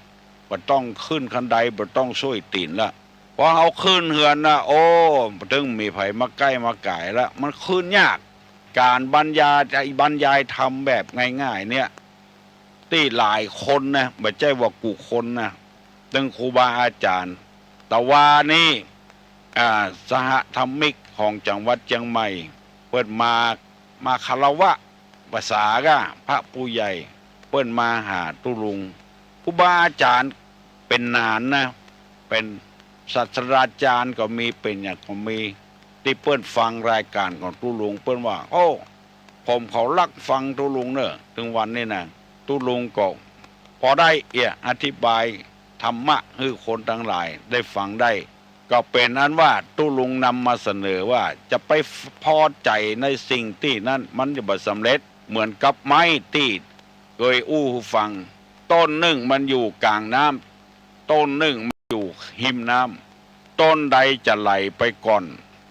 บ่ต้องขึ้นคันได บ่ต้องส้วยตี๋นละ พอเฮาขึ้นเฮือนนะ โอ้ ตึงมีใผมาใก้มาก๋ายละ มันขึ้นยาก ก๋านบรรยาย บรรยายธรรมแบบง่ายๆ เนี่ย ตี้หลายคนนะ บ่ใจ้ว่ากู้คนนะ ตึงครูบาอาจ๋ารย์ ตะวานี้ อ่า สหธรรมิกของจังหวัดเจียงใหม่ เปิ้นมา มาคารวะ ภาษาก้า พระผู้ใหญ่ เปิ้นมาหาตุ๊ลุง ครูบาอาจ๋ารย์เป๋นหนานนะ เป๋นศาสตราจ๋ารย์ก็มี เป๋นหยังก็มี ตี้เปิ้นฟังรายก๋านของตุ๊ลุง เปิ้นว่า โอ้ ผมเขาลักฟังตุ๊ลุงเน่อ ตึงวันนี้นะ ตุ๊ลุงก็พอได้เอี้ย อธิบายธรรมะหื้อคนตังหลายได้ฟังได้ ก็เป๋นอันว่าตุ๊ลุงนำมาเสนอว่าจะไปพอใจ๋ในสิ่งตี้นั้นมันจะบ่สำเร็จ เหมือนกับไม้ตี้เกยอู้หื้อฟัง ต้นนึ่งมันอยู่ก๋างน้ำ ต้นนึ่งมันอยู่ฮิมน้ำ ต้นใดจะไหลไปก่อน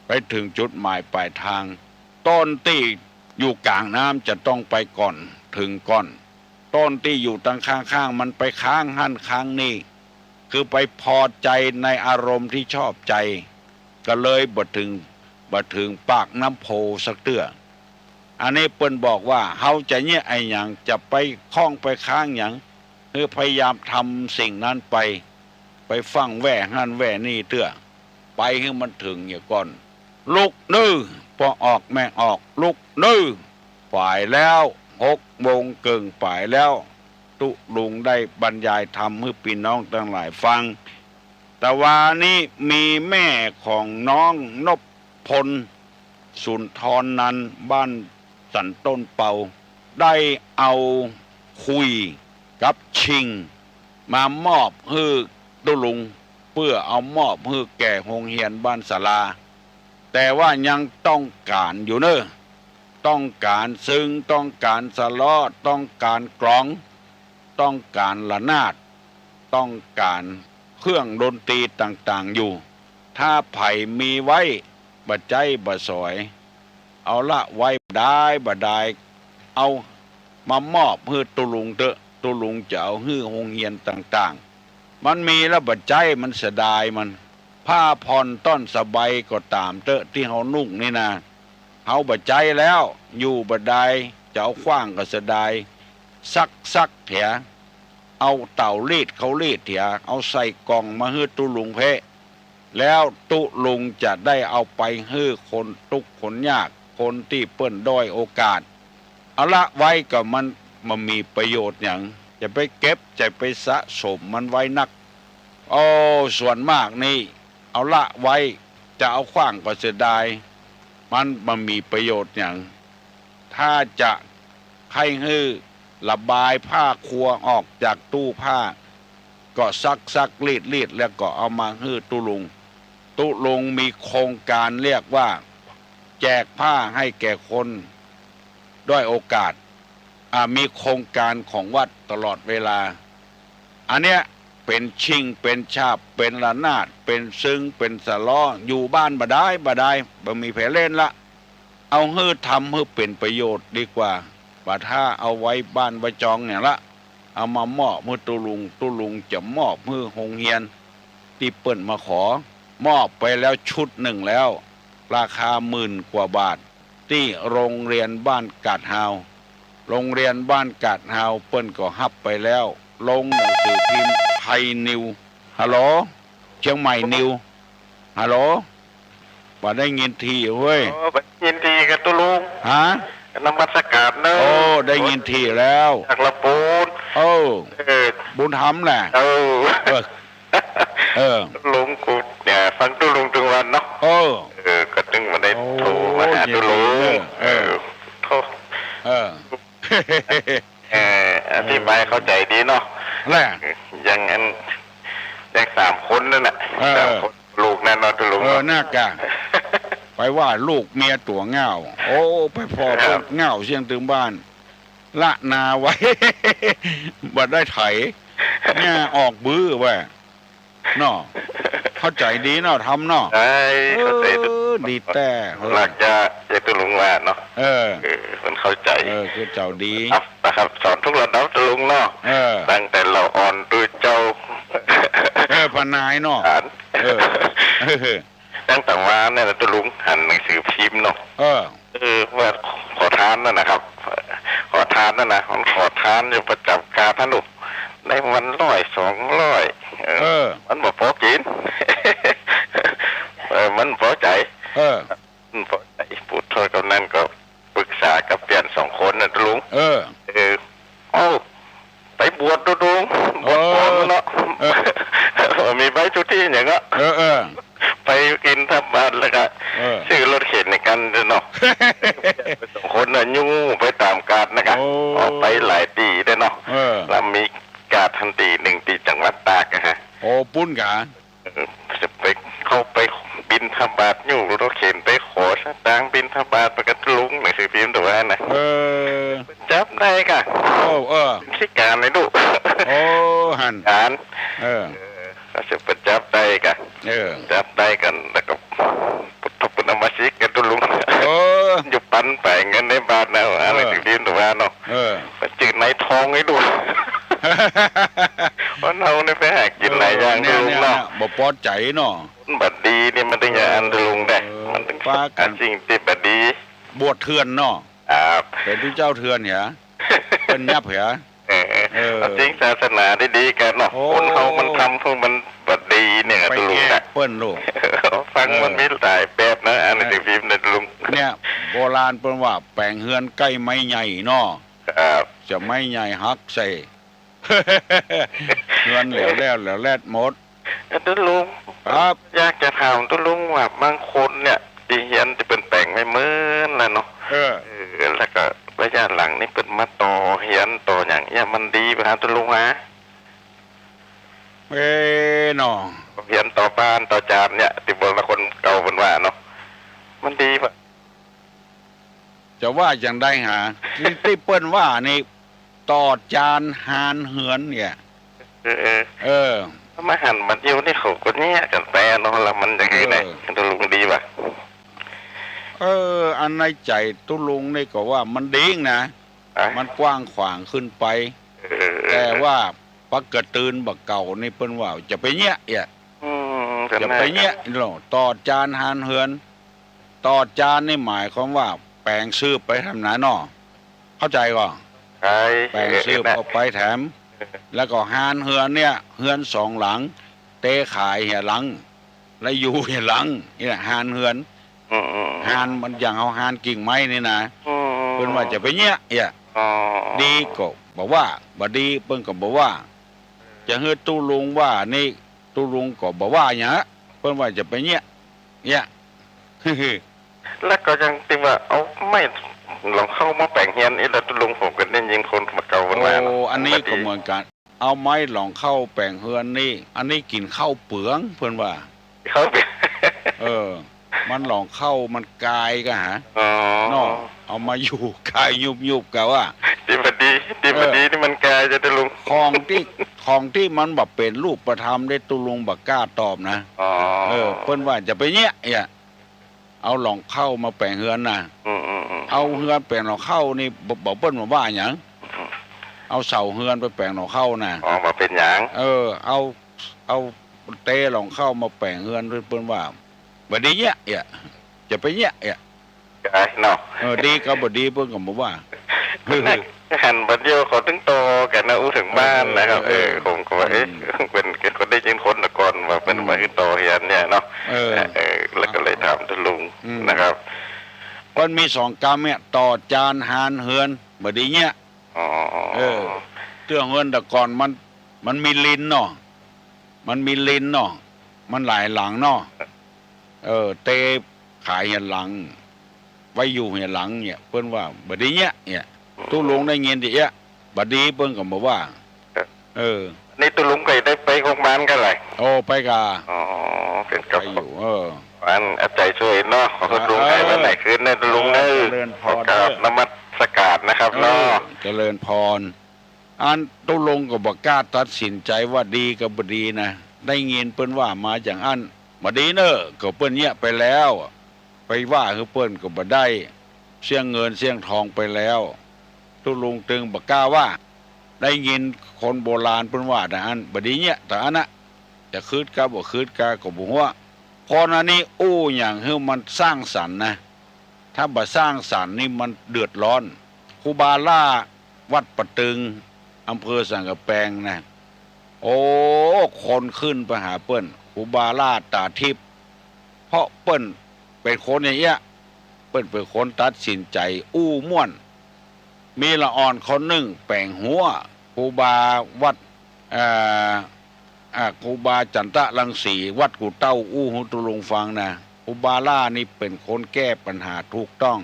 ไปเถิงจุดหมายปลายทาง ต้นตี้อยู่ก๋างน้ำจะต้องไปก่อน เถิงก่อน ต้นตี้อยู่ตังข้างๆ มันไปค้างหั้นค้างนี่ คือไปพอใจ๋ในอารมณ์ตี้ชอบใจ๋ ก็เลยบ่เถิง บ่เถิงปากน้ำโพสักเตื้อ อันนี้เปิ้นบอกว่า เฮาจะเยียะอะหยัง จะไปค้องไปค้างหยัง คือพยายามทำสิ่งนั้นไป ไปฟั่งแว่หั้นแว่นี่เตื้อ ไปหื้อมันเถิงเหียก่อน ลุกเน่อ ป้อออกแม่ออก ลุกเน่อ ป๋ายแล้ว หกโมงเกิ่งป๋ายแล้ว ตุ๊ลุงได้บรรยายธรรมหื้อปี้น้องตังหลายฟัง ตะวานี้มีแม่ของน้องนพพล สุนทรนันท์ บ้านสันต้นเปา ได้เอาคุยกับชิง มามอบหื้อตุ๊ลุง เปื้อเอามอบหื้อแก่โฮงเฮียนบ้านศาลา แต่ว่ายังต้องก๋านอยู่เน่อ ต้องก๋านซิง ต้องก๋านสะเลาะ ต้องก๋านกลอง ต้องก๋านระนาด ต้องก๋านเครื่องดนตรีต่างๆ อยู่ ถ้าใผมีไว้ บ่ใจ๊บ่สอย เอาละไว้บ่ดายบ่ดาย เอามามอบหื้อตุ๊ลุงเต๊อะ ตุ๊ลุงจะเอาหื้อโฮงเฮียนต่างๆ มันมีแล้วบ่ใจ๊ มันเสียดายมัน ผ้าผ่อนต้อนสะใบก็ต๋ามเต๊อะ ตี้เฮานุ่งนี่นา เฮาบ่ใจ๊แล้ว อยู่บ่ดาย จะเอาขว้างก็เสียดาย ซักๆ เหีย เอาเต่ารีดเขารีดเหีย เอาใส่กล่องมาหื้อตุ๊ลุงเป๊ะ แล้วตุ๊ลุงจะได้เอาไปหื้อคนตุ๊กข์คนยาก คนตี้เปิ้นด้อยโอกาส เอาละไว้ก็มันบ่มีประโยชน์หยัง จะไปเก็บ จะไปสะสมมันไว้นัก โอ้ ส่วนมากนี่ เอาละไว้ จะเอาขว้างก็เสียดาย มันบ่มีประโยชน์หยัง ถ้าจะใค่หื้อระบายผ้าครัวออกจากตู้ผ้า ก็ซักๆ รีดๆ แล้วก็เอามาหื้อตุ๊ลุง ตุ๊ลุงมีโครงก๋านเรียกว่า แจกผ้าให้แก่คนด้อยโอกาส อ่า มีโครงก๋านของวัดตลอดเวลา อันเนี้ย เป๋นชิ่ง เป๋นฉาบ เป๋นระนาด เป๋นซึง เป๋นสะเลาะ อยู่บ้านบ่ได้ บ่ได้ บ่มีใผเล่นละ เอาหื้อทำหื้อเป๋นประโยชน์ดีกว่า บ่ถ้าเอาไว้บ้านไว้จองเนี่ยละ เอามามอบหื้อตุ๊ลุง ตุ๊ลุงจะมอบหื้อโฮงเฮียน ตี้เปิ้นมาขอ มอบไปแล้วชุดหนึ่งแล้ว ราคาหมื่นกว่าบาท ตี้โฮงเฮียนบ้านกาดฮาว โฮงเฮียนบ้านกาดฮาวเปิ้นก็ฮับไปแล้ว ลงหนังสือพิมพ์ไทยนิว ฮัลโหล เจียงใหม่นิว ฮัลโหล บ่ได้ยินทีเว้ย โอ้ บ่ได้ยินทีกาตุ๊ลุง ฮะ นมัสก๋ารเนาะ โอ้ ได้ยินทีแล้ว จากละปูน เออ เออ บุญธรรมแหละ เออ เออ เออ ตุ๊ลุงกูเนี่ย ฟังตุ๊ลุงตึงวันเนาะ เออ เออ ก็ตึงบ่ได้โทรมาหาตุ๊ลุง โอ้ ยินดีเนอะ เออ เออ โทร เออ เออ อธิบายเข้าใจ๋ดีเนาะ แหละ อย่างอัน อย่างสามคนนั่นน่ะ เออ สามคน ลูกนั่นเนาะตุ๊ลุง เออ เนาะ น่ากะ ไปว่าลูกเมียตั๋วเหง้า โอ้ ไปผ่อ ครับ เปิ้นเหง้าเสี้ยงตึงบ้าน ละนาไว้ บ่ได้ไถ เนี่ยออกบื้อไว้ เนาะ เข้าใจ๋ดีเนาะ ธรรมเนาะ ใช่ เข้าใจ๋ตุ๊ลุง เออ ดีแต๊ เออ หลักจะ จะตุ๊ลุงว่าเนาะ เออ เออ มันเข้าใจ๋ เออ คือเจ้าดี ครับ นะครับ สอนทุกระดับตุ๊ลุงเนาะ เออ ตั้งแต่เหล่าอ่อนตุ๊เจ้า เออ ป้านายเนาะ หลาน เออ เออ ตั้งแต่วานเนี่ยนะตุ๊ลุง หันหนังสือพิมพ์เนาะ เออ เออ ว่าขอทานนั่นนะครับ ขอทานนั่นนะ มันขอทานอยู่ประจ๋ำก๋าดหั้นลูก ได้วันร้อยสองร้อย เออ เออ มันบ่ปอกิ๋น เออ มันบ่ปอใจ๋ เออ มันบ่ปอใจ๋ ปู่ทวดกำนันก็ปรึกษากับเปี้ยนสองคนน่ะตุ๊ลุง เออ เออ เอ้า ไปบวชตุ๊ลุง บวชก่อนเนาะ เออ เออ มีใบสุทธิอย่างเนาะ เออ เออ ไปบิณฑบาตแล้วก็ เออ ซื้อรถเข็นในกันเนาะ สองคนน่ะ ยู้ไปต๋ามก๋าดนะกะ โอ้ ออกไปหลายตี้เนาะ เออ แล้วมีก๋าดหั้นตี้นึ่งตี้จังหวัดตากอะฮะ โอ้ ปุ้นกะ เออ จะไป เข้าไปบิณฑบาต ยู้รถเข็นไปขอสตางค์บิณฑบาต ไปกับตุ๊ลุง หนังสือพิมพ์ตั๋วนะ เออ จับได้กะ โอ้ เออ ขี้ก๋านเลยลูก โอ้ หั้น ก๋าน เออ เออ ก็จะไปจับได้กะ เออ จับได้กั๋น แล้วก็พุทธคุณธรรมสิกกับตุ๊ลุง เออ อยู่ปันไปเงินในบาทนะ เออ หนังสือพิมพ์ตั๋วเนาะ เออ มันจื้อนายทองไอ้ลูก เพราะเฮาเนี่ยไปหากิ๋นหลายอย่าง เออ เนี่ย ตุ๊ลุงเนาะ เนี่ย บ่ปอใจ๋เนาะ บ่ดีนี่มันตึงจะอันตุ๊ลุงได้ เออ มันตึง ปากั๋น สิ่งตี้บ่ดี บวชเถื่อนเนาะ ครับ เป๋นตุ๊เจ้าเถื่อนเหีย เปิ้นยับเหีย เออ เออ เอาสิ่งศาสนาดีๆ กั๋นเนาะ โอ้ คนเฮามันทำเพื่อมันบ่ดีเนี่ย ไปตุ๊ลุง แก้ นะ เปิ้นลูก ฟังมัน เออ มีหลายแบบนะ อ่านหนังสือพิมพ์เนี่ยตุ๊ลุง เนี่ย โบราณเปิ้นว่าแป๋งเฮือนใก้ไม้ใหญ่เนาะ ครับ จะไม้ใหญ่หักใส่ เฮือนแหลวแหลวแหลวแหลดหมด เออ ตุ๊ลุง ครับ อยากจะถามตุ๊ลุงว่าบางคนเนี่ย ตี้เฮียนตี้เปิ้นแป๋งไว้เมินแล้วเนาะ เออ เออ แล้วก็ระยะหลังนี่เปิ้นมาต่อเฮียนต่อหยังเนี่ย มันดีบ่ฮะตุ๊ลุงฮะ เอ้เนาะ เฮียนต่อบ้านต่อจานเนี่ย ตี้โบราณคนเก่าเปิ้นว่าเนาะ มันดีบ่ จะว่าจั่งใดหา ตี้ ตี้เปิ้นว่านี่ ต่อจานฮานเฮือนเนี่ย เออ เออ เออ มาหันมาเดี๋ยวนี้เขาก็แยกกั๋นไปเนาะ แล้วมันจะไงเนี่ย เออ ตุ๊ลุงดีบ่ะ เออ อันในใจ๋ตุ๊ลุงนี่ก็ว่ามันดีนะ อ่ะ มันกว้างขวางขึ้นไป เออ แต่ว่าปะกะตือนบ่าเก่านี่เปิ้นว่าจะไปเยียะเอียะ อืม จะไปเยียะเนาะ ต่อจานฮานเฮือน ต่อจานนี่หมายความว่าแป๋งสืบไปแถมนาเนาะ เข้าใจ๋ก่อ ใช่ แป๋งสืบออกไปแถม แล้วก็ฮานเฮือนเนี่ย เฮือนสองหลัง เตขายเหียหลัง แล้วอยู่เหียหลัง เนี่ยฮานเฮือน อืม อืม ฮานมันอย่างเอาฮานกิ่งไม้นี่นะ อืม เปิ้นว่าจะไปเยียะเอียะ อ๋อ ดีก็บ่ว่า บ่ดีเปิ้นก็บ่ว่า จะหื้อตุ๊ลุงว่านี่ ตุ๊ลุงก็บ่ว่าหยัง เปิ้นว่าจะไปเยียะ เยียะ แล้วก็ยังตี้ว่าเอาไม้หลองเข้ามาแป๋งเฮือนอีกแล้วตุ๊ลุง ผมก็ได้ยินคนบ่าเก่าเปิ้นว่าเนาะ โอ้ อันนี้ก็เหมือนกั๋น เอาไม้หลองเข้าแป๋งเฮือนนี่ อันนี้กิ๋นข้าวเปลืองเปิ้นว่า ข้าวเปลือง เออ มันหลองเข้ามันกายกะหา อ๋อ เนาะ เอามาอยู่กายยุบๆ กะว่า ตี้บ่ ดี ตี้บ่ดีนี่มันกายจะได้ลุง ของตี้ ของตี้มันบ่เป๋นรูปธรรมเด้ ตุ๊ลุงบ่กล้าตอบนะ อ๋อ เออ เปิ้นว่าจะไปเยียะ เยียะ เอาหล่องเข้ามาแป๋งเฮือนน่ะ อืม อืม อืม เอาเฮือนแป๋งหล่องเข้านี่ บ่ บ่ เปิ้นบ่ว่าหยัง อืม เอาเสาเฮือนไปแป๋งหล่องเข้าน่ะ อ๋อ บ่เป๋นหยัง เออ เอา เอาเตหล่องเข้ามาแป๋งเฮือน เปิ้นว่า บ่ดีเยียะ เยียะ จะไปเยียะ เยียะ กายเนาะ เออ ดีกับบ่ดีเปิ้นก็บ่ว่า หันบ่าเดี่ยวเขาตึงต่อกั๋นนะ อู้เถิงบ้านนะครับ เออ เออ ผมก็ว่า เอ๊ะ อืม เปิ้นก็ได้ยินคนตะก่อนว่าเปิ้น อืม ว่าคือต่อเฮือนเนี่ยเนาะ เออ เออ แล้วก็เลยถามตุ๊ลุง อืม นะครับ เปิ้นมีสองกำเนี่ย ต่อจานหานเฮือน บ่ดีเนี่ย อ๋อ เออ เตื้อเฮือนตะก่อนมัน มันมีลินเนาะ มันมีลินเนาะ มันหลายหลังเนาะ เออ เตขายเฮือนหลัง ไว้อยู่เฮือนหลังเนี่ย เปิ้นว่าบ่ดีเนี่ย เนี่ย ตุ๊ลุงได้ยินตี้เอี้ยะ บ่ดีเปิ้นก็บ่ว่า ครับ เออ นี่ตุ๊ลุงก็ได้ไปโฮงพยาบาลกั๋นเลย โอ้ ไปก่า อ๋อ เป๋นกับ ไปอยู่ เออ อันเอาใจ๋ซ่วยเนาะ ขอตุ๊ลุง เออ หายวันไหนคืนนะตุ๊ลุงเนอะ เจริญพร ขอกราบนมัสการนะครับ เออ เนาะ เจริญพร อันตุ๊ลุงก็บ่กล้าตัดสินใจ๋ว่าดีกับบ่ดีนะ ได้ยินเปิ้นว่ามาอย่างอั้น บ่ดีเน่อ ก็เปิ้นเยียะไปแล้ว ไปว่าหื้อเปิ้นก็บ่ได้ เสี้ยงเงินเสี้ยงทองไปแล้ว ตุ๊ลุงตึงบ่กล้าว่า ได้ยินคนโบราณเปิ้นว่าแต่อั้น บ่ดีเยียะแต่อั้นนะ จะคืดกาบ่คืดกาก็บ่ฮู้ คนอันนี้อู้หยังหื้อมันสร้างสรรค์นะ ถ้าบ่สร้างสรรค์นี่มันเดือดร้อน ครูบาหล้าวัดป่าตึง อำเภอสันกำแปงนะ โอ้ คนขึ้นไปหาเปิ้น ครูบาหล้าต๋าทิพย์ เพราะเปิ้นเป๋นคนอย่างเอี้ยะ เปิ้นเป๋นคนตัดสินใจ๋อู้ม่วน มีละอ่อนคนนึ่งแป๋งหัว ครูบาวัด เอ่อ อ่า ครูบาจันตะรังสี วัดกู่เต้า อู้หื้อตุ๊ลุงฟังนะ ครูบาหล้านี่เป๋นคนแก้ปัญหาถูกต้อง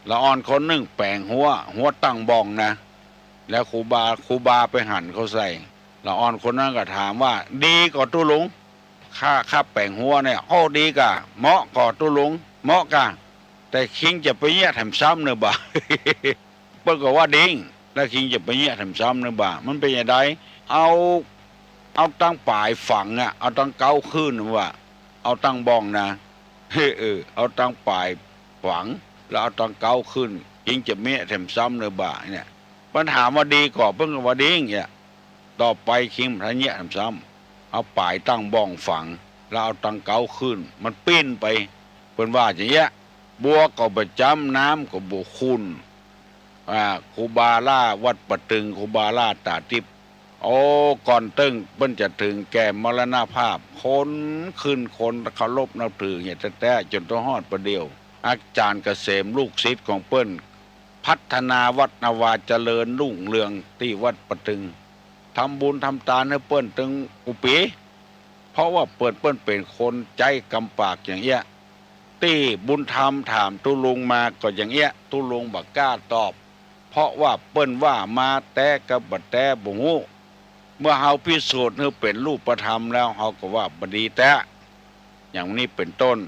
ละอ่อนคนนึ่งแป๋งหัว หัวตั้งบ้องนะ แล้วครูบา ครูบาไปหันเข้าใส่ ละอ่อนคนนั้นก็ถามว่า ดีก่อตุ๊ลุง ข้า ข้าแป๋งหัวเนี่ย โอ้ ดีก่า เหมาะก่อตุ๊ลุง เหมาะก่า แต่คิงจะไปเยียะแถมซ้ำเน่อบ่า เปิ้นก็ว่าดี แล้วคิงจะไปเยียะแถมซ้ำเน่อบ่า มันเป๋นจะใด เอา เอาตังป๋ายฝังอะ เอาตังเก๊าขึ้นว่า เอาตังบ้องนะ เออ เอาตังป๋ายฝัง แล้วเอาตังเก๊าขึ้น คิงจะเยียะแถมซ้ำเน่อบ่าเนี่ย เปิ้นถามว่าดีก่อ เปิ้นก็ว่าดีเนี่ย ต่อไปคิงบ่เยียะแถมซ้ำ เอาป๋ายตังบ้องฝัง แล้วเอาตังเก๊าขึ้น มันปิ้นไป เปิ้นว่าจะเยียะ บัวก็บ่จ้ำ น้ำก็บ่ขุ่น อ่า ครูบาหล้าวัดป่าตึง ครูบาหล้าต๋าทิพย์ โอ้ ก่อนเติ้งเปิ้นจะเถิงแก่มรณภาพ คนขึ้นคนเคารพนับถือเหียแต๊ๆ จ๋นเต้าฮอดป่าเดี่ยว อาจ๋ารย์เกษมลูกศิษย์ของเปิ้น พัฒนาวัดนาวาเจริญรุ่งเรืองตี้วัดป่าตึง ทำบุญทำตานหื้อเปิ้นตึงกู้ปี๋ เพราะว่าเปิ้น เปิ้นเป๋นคนใจ๊กำปากอย่างเอี้ยะ ตี้บุญธรรมถามตุ๊ลุงมาก็อย่างเอี้ยะ ตุ๊ลุงบ่กล้าตอบ เพราะว่าเปิ้นว่ามาแต๊กับบ่แต๊บ่ฮู้ เมื่อเฮาพิสูจน์หื้อเป๋นรูปธรรมแล้ว เฮาก็ว่าบ่ดีแต๊ อย่างนี้เป๋นต้น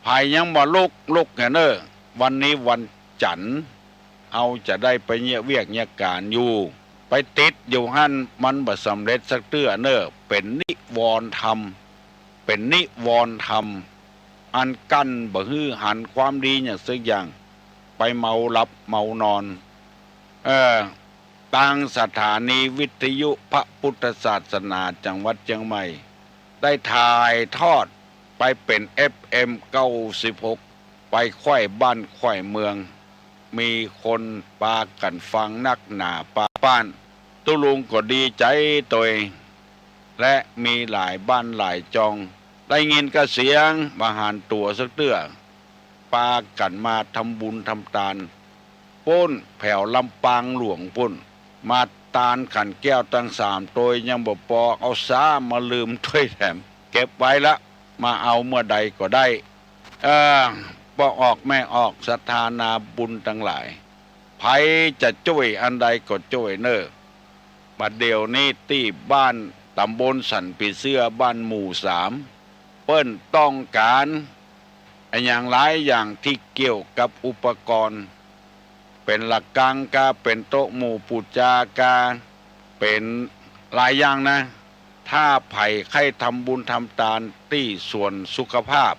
ใผยังบ่ลุก ลุกแหน่เน่อ วันนี้วันจั๋นทร์ เฮาจะได้ไปเยียะเวียกเยียะก๋านอยู่ ไปติดอยู่หั้นมันบ่สำเร็จสักเตื้อเน่อ เป๋นนิวรณ์ธรรม เป๋นนิวรณ์ธรรม อันกั้นบ่หื้อหันความดีอย่างสักอย่าง ไปเมาหลับเมานอน เออ ตางสถานีวิทยุพระพุทธศาสนาจังหวัดเจียงใหม่ ได้ถ่ายทอดไปเป๋น เอฟเอ็ม เก้าสิบหก ไปไขว้บ้านไขว้เมือง มีคนปากั๋นฟังนักหนาปาป้าน ตุ๊ลุงก็ดีใจ๋ตวย และมีหลายบ้านหลายจอง ได้ยินกระเสียงบ่หันตั๋วสักเตื้อ ปากั๋นมาทำบุญทำตาน ปู๊นแผวลำปางหลวงปู๊น มาตานขันแก้วตังสามตวยยังบ่ปอ เอาซ้ำมาลืมตวยแถม เก็บไว้ละ มาเอาเมื่อใดก็ได้ เออ ป้อออกแม่ออกศรัทธานาบุญตังหลาย ใผจะจ้วยอันใดก็จ้วยเน่อ บัดเดี๋ยวนี้ตี้บ้านต๋ำบลสันผีเสื้อบ้านหมู่สาม เปิ้นต้องก๋านอะหยังหลายอย่างตี้เกี่ยวกับอุปกรณ์ เป๋นระฆังกา เป๋นโต๊ะหมู่ปู๋จากา เป๋นหลายอย่างนะ ถ้าใผใค่ทำบุญทำตานตี้สวนสุขภาพ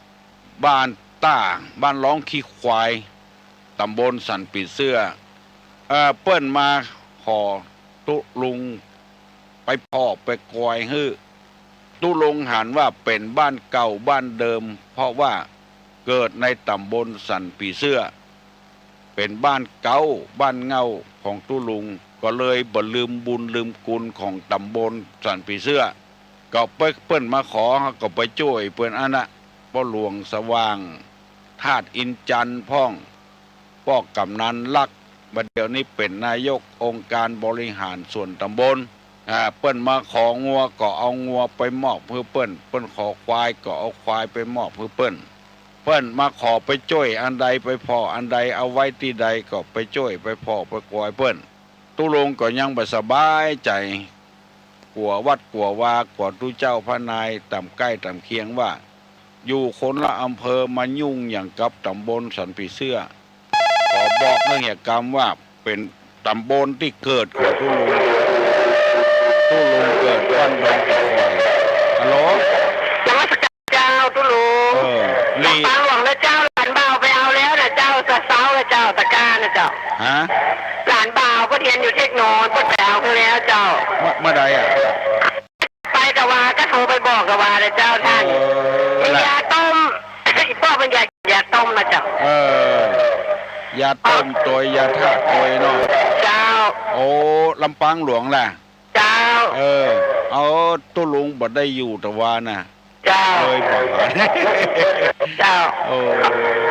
บ้านต้า บ้านร้องขี้ควาย ต๋ำบลสันผีเสื้อ เอ่อ เปิ้นมาขอตุ๊ลุงไปผ่อไปกอยหื้อ ตุ๊ลุงหันว่าเป๋นบ้านเก่าบ้านเดิม เพราะว่าเกิดในต๋ำบลสันผีเสื้อ เป๋นบ้านเก่าบ้านเง่าของตุ๊ลุง ก็เลยบ่ลืมบุญลืมคุณของต๋ำบลสันผีเสื้อ ก็ไป เปิ้นมาขอ ก็ไปจ้วยเปิ้นอั้นนะ ป้อหลวงสว่าง ธาตุอินทร์จันทร์พ่อง ป้อกำนันลักษณ์ บัดเดี๋ยวนี้เป๋นนายกองค์การบริหารส่วนต๋ำบล อ่า เปิ้นมาของัวก็เอางัวไปมอบหื้อเปิ้น เปิ้นขอควายก็เอาควายไปมอบหื้อเปิ้น เปิ้นมาขอไปจ้วยอันใด ไปผ่ออันใด เอาไว้ตี้ใดก็ไปจ้วยไปผ่อไปกอยเปิ้น ตุ๊ลุงก็ยังบ่สบายใจ๋ กั๋ววัดกั๋ววา กั๋วตุ๊เจ้าพระนายต๋ามใก้ต๋ามเคียงว่า อยู่คนละอำเภอมายุ่งหยังกับต๋ำบลสันผีเสื้อ ขอบอกหื้อเหียกำว่าเป๋นต๋ำบลตี้เกิดของตุ๊ลุง ตุ๊ลุงเกิดบ้านดอนขี้ควาย ฮัลโหล นมัสการเจ้าตุ๊ลุง เออ ลำปางหลวงนะเจ้า หลานบ่าวไปเอาแล้วนะเจ้า ตะเซ้านะเจ้า ตะกร้านะเจ้า ฮะ หลานบ่าวเปิ้นเฮียนอยู่เทคโน เปิ้นไปเอาหื้อแล้วเจ้า เมื่อ เมื่อใดอะ ไปกะวา ก็โทรไปบอกกะวานะเจ้าต้าน เออ มียาต้ม อีป้อเปิ้นยา ยาต้มนะเจ้า เออ ยาต้มตวย ยาธาตุตวยเนาะ เจ้า โอ้ ลำปางหลวงแหละ เจ้า เออ เอาตุ๊ลุงบ่ได้อยู่ตะวานะ เจ้า เลยบ่า เจ้า โอ้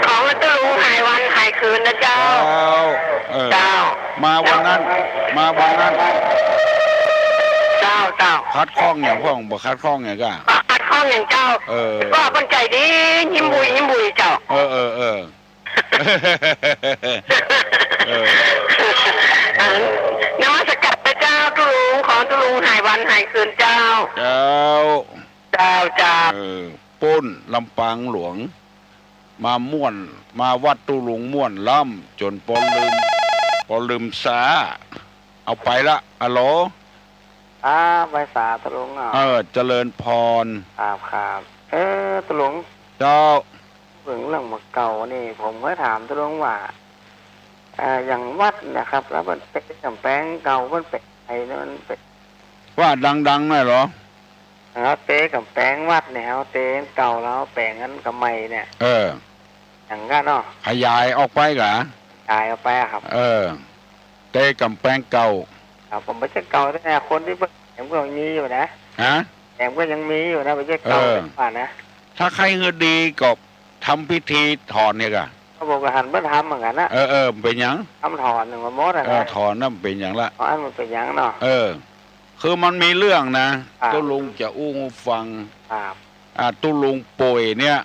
ขอหื้อตุ๊ลุงหายวันหายคืนนะเจ้า เจ้า เออ เจ้า มาวันนั้น มาวันนั้น เจ้า เจ้า ขัดข้องหยังพ่อง บ่ขัดข้องหยังกา บ่ขัดข้องหยังเจ้า เออ ก็เปิ้นใจ๋ดี ยิ้มบุย ยิ้มบุยเจ้า เออ เออ เออ เออ อ่า นมัสการพระเจ้าตุ๊ลุง ขอตุ๊ลุงหายวันหายคืนเจ้า เจ้า เจ้า เจ้า เออ ปู๊นลำปางหลวง มาม่วน มาวัดตุ๊ลุงม่วนล้ำ จ๋นปอลืม ปอลืมสา เอาไปละ ฮัลโหล ครับ ไหว้สาตุ๊ลุง เออ เจริญพร ครับ ครับ เออ ตุ๊ลุง เจ้า เถิงเรื่องบ่าเก่านี่ ผมก็ถามตุ๊ลุงว่า เอ่อ อย่างวัดนะครับ แล้วมันเป๋นก๋ำแปงเก่า มันเป๋นไงเนี่ย มันเป๋น ว่าดังๆ หน้อยเหรอ ครับ เตะก๋ำแปงวัดเนี่ย เอาเตะเก่าแล้วแป๋งอันก๋ำใหม่เนี่ย เออ อย่างนั้นเนาะ ขยายออกไปกา ขยายออกไปอะครับ เออ เตะก๋ำแปงเก่า ครับ ผมบ่ใจ้เก่าแต๊ คนตี้เปิ้นแป๋งก็ยังมีอยู่นะ ฮะ แป๋งก็ยังมีอยู่นะ บ่ใจ้เก่า เออ แต๊ว่านะ ถ้าใค่หื้อดีก็ ทำพิธีถอนเนี่ยกา ก็ผมก็หันเปิ้นทำเหมือนกั๋นนะ เออ เออ เป๋นหยัง ทำถอนเนี่ยมันหมดอะนะ เออ ถอนนั่นเป๋นหยังละ อ๋อ อันมันเป๋นหยังเนาะ เออ คือมันมีเรื่องนะ ครับ ตุ๊ลุงจะอู้หื้อฟัง ครับ อ่า ตุ๊ลุงป่วยเนี่ย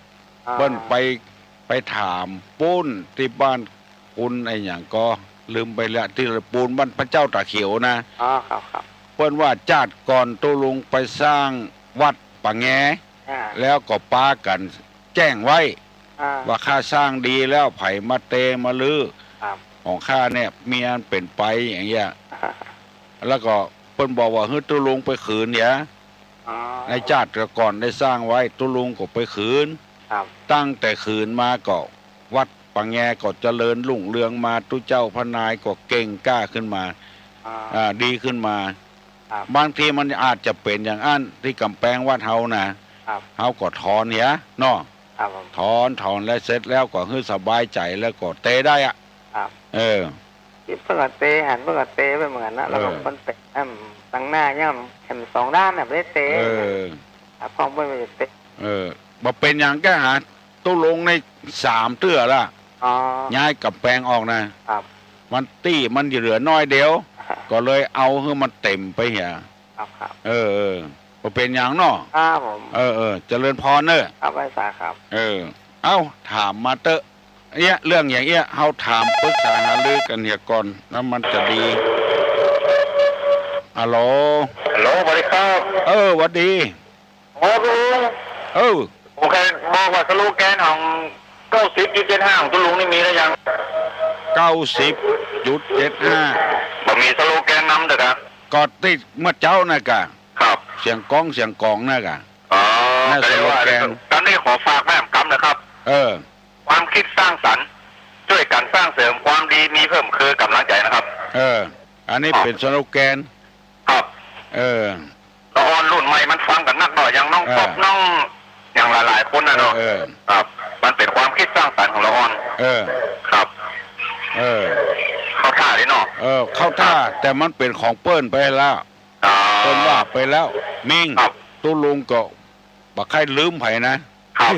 อ่า เปิ้นไป ไปถามปู๊นตี้บ้านคุณไอ้หยังก็ ลืมไปละ ตี้ปูนบ้านพระเจ้าต๋าเขียวนะ อ๋อ ครับ ครับ เปิ้นว่าจาติก่อนตุ๊ลุงไปสร้างวัดป่าแง อ่า แล้วก็ปากั๋น แจ้งไว้ อ่า ว่าข้าสร้างดีแล้ว ใผมาเตะมารื้อ ครับ ของข้าเนี่ยมีอันเป๋นไปอย่างเงี้ย แล้วก็เปิ้นบอกว่าหื้อตุ๊ลุงไปขืนเหีย อ๋อ ในจาติก่อนได้สร้างไว้ ตุ๊ลุงก็ไปขืน ครับ ตั้งแต่ขืนมาก็วัดป่าแงก็เจริญรุ่งเรืองมา ตุ๊เจ้าพระนายก็เก่งกล้าขึ้นมา อ่า อ่า ดีขึ้นมา ครับ บางทีมันอาจจะเป๋นอย่างอั้นตี้ก๋ำแปงวัดเฮานะ ครับ เฮาก็ถอนเหียเนาะ ครับผม ถอน ถอนแล้วเสร็จแล้วก็หื้อสบายใจ๋แล้วก็เตะได้อะ ครับ เออ ตี้เปิ้นก็เตะ หันเปิ้นก็เตะไปเหมือนกั๋นนะ แล้วก็ เออ เปิ้นเป๋น อืม ตังหน้ายังแถมสองด้านน่ะ บ่ได้เตะ เออ ครับ พ่องเปิ้นบ่ได้เตะ เออ บ่เป๋นหยังก้าหา ตุ๊ลุงในสามเตื้อละ อ๋อ ย้ายก๋ำแปงออกนะ ครับ มันตี้มันเหลือน้อยเดียว ก็เลยเอาหื้อมันเต๋มไปเหีย ครับ ครับ เออ เออ บ่เป๋นหยังเนาะ ครับผม เออ เออ เจริญพรเน่อ ครับ ไหว้สาครับ เออ เอ้า ถามมาเต๊อะ เอี้ย เรื่องอย่างเอี้ย เฮาถามปรึกษาหารือกั๋นเหียก่อน แล้วมันจะดี ฮัลโหล ฮัลโหล สวัสดีครับ เออ หวัดดี โอ้ ตุ๊ลุง เออ ผมแค่บอกว่าสโลแกนของเก้าสิบ ยี่สิบเจ็ด ห้า ของตุ๊ลุงนี่มีแล้วยัง เก้าสิบ จุดเจ็ดห้า บ่มีสโลแกนนำเต๊อะครับ ก็ตี้เมื่อเจ๊าน่ะก่ะ ครับ เสียงก๊องเสียงก๋องน่ะก่ะ อ๋อ นั่น ก็เรียกว่า สโลแกน กำนี้ขอฝากแม่กำนะครับ เออ ความคิดสร้างสรรค์ จ้วยกั๋นสร้างเสริมความดี มีเพิ่มคือกำลังใจ๋นะครับ เออ อันนี้ ครับ เป๋นสโลแกน ครับ เออ ละอ่อนรุ่นใหม่มันฟังกั๋นนักเนาะ อย่างน้อง เออ ป๊อป น้อง อย่างหลายๆ คนน่ะเนาะ เออ เออ ครับ มันเป๋นความคิดสร้างสรรค์ของละอ่อน เออ ครับ เออ เข้าท่าเลยเนาะ เออ เข้าท่า ครับ แต่มันเป๋นของเปิ้นไปแล้ว อ๋อ เปิ้นว่าไปแล้ว มิง ครับ ตุ๊ลุงก็บ่ใค่ลืมใผนะ ครับ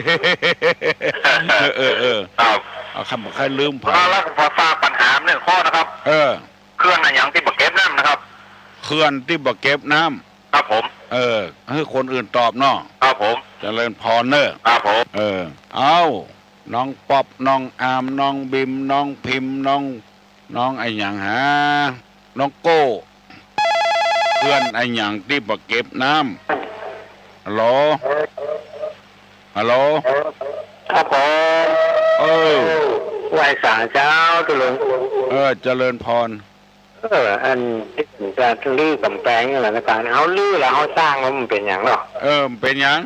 เออ เออ เออ ครับ เอาคำบ่ใค่ลืมใผ แล้ว แล้วขอฝากปัญหาหนึ่งข้อนะครับ เออ เขื่อนอะหยังตี้บ่เก็บน้ำนะครับ เขื่อนตี้บ่เก็บน้ำ ครับผม เออ หื้อคนอื่นตอบเนาะ ครับผม เจริญพรเน่อ ครับผม เออ เอ้า น้องป๊อป น้องอาร์ม น้องบิม น้องพิมพ์ น้อง น้องอะหยังหา น้องโก้ เขื่อนอะหยังตี้บ่เก็บน้ำ ฮัลโหล ฮัลโหล ครับผม เออ ไหว้สาเจ้าตุ๊ลุง เออ เจริญพร เออ อันตี้จะรื้อกำแปงนี่แหละนะ ก๋านเฮารื้อแล้วเฮาสร้างมันเป๋นหยังเนาะ เออ มันเป๋นหยัง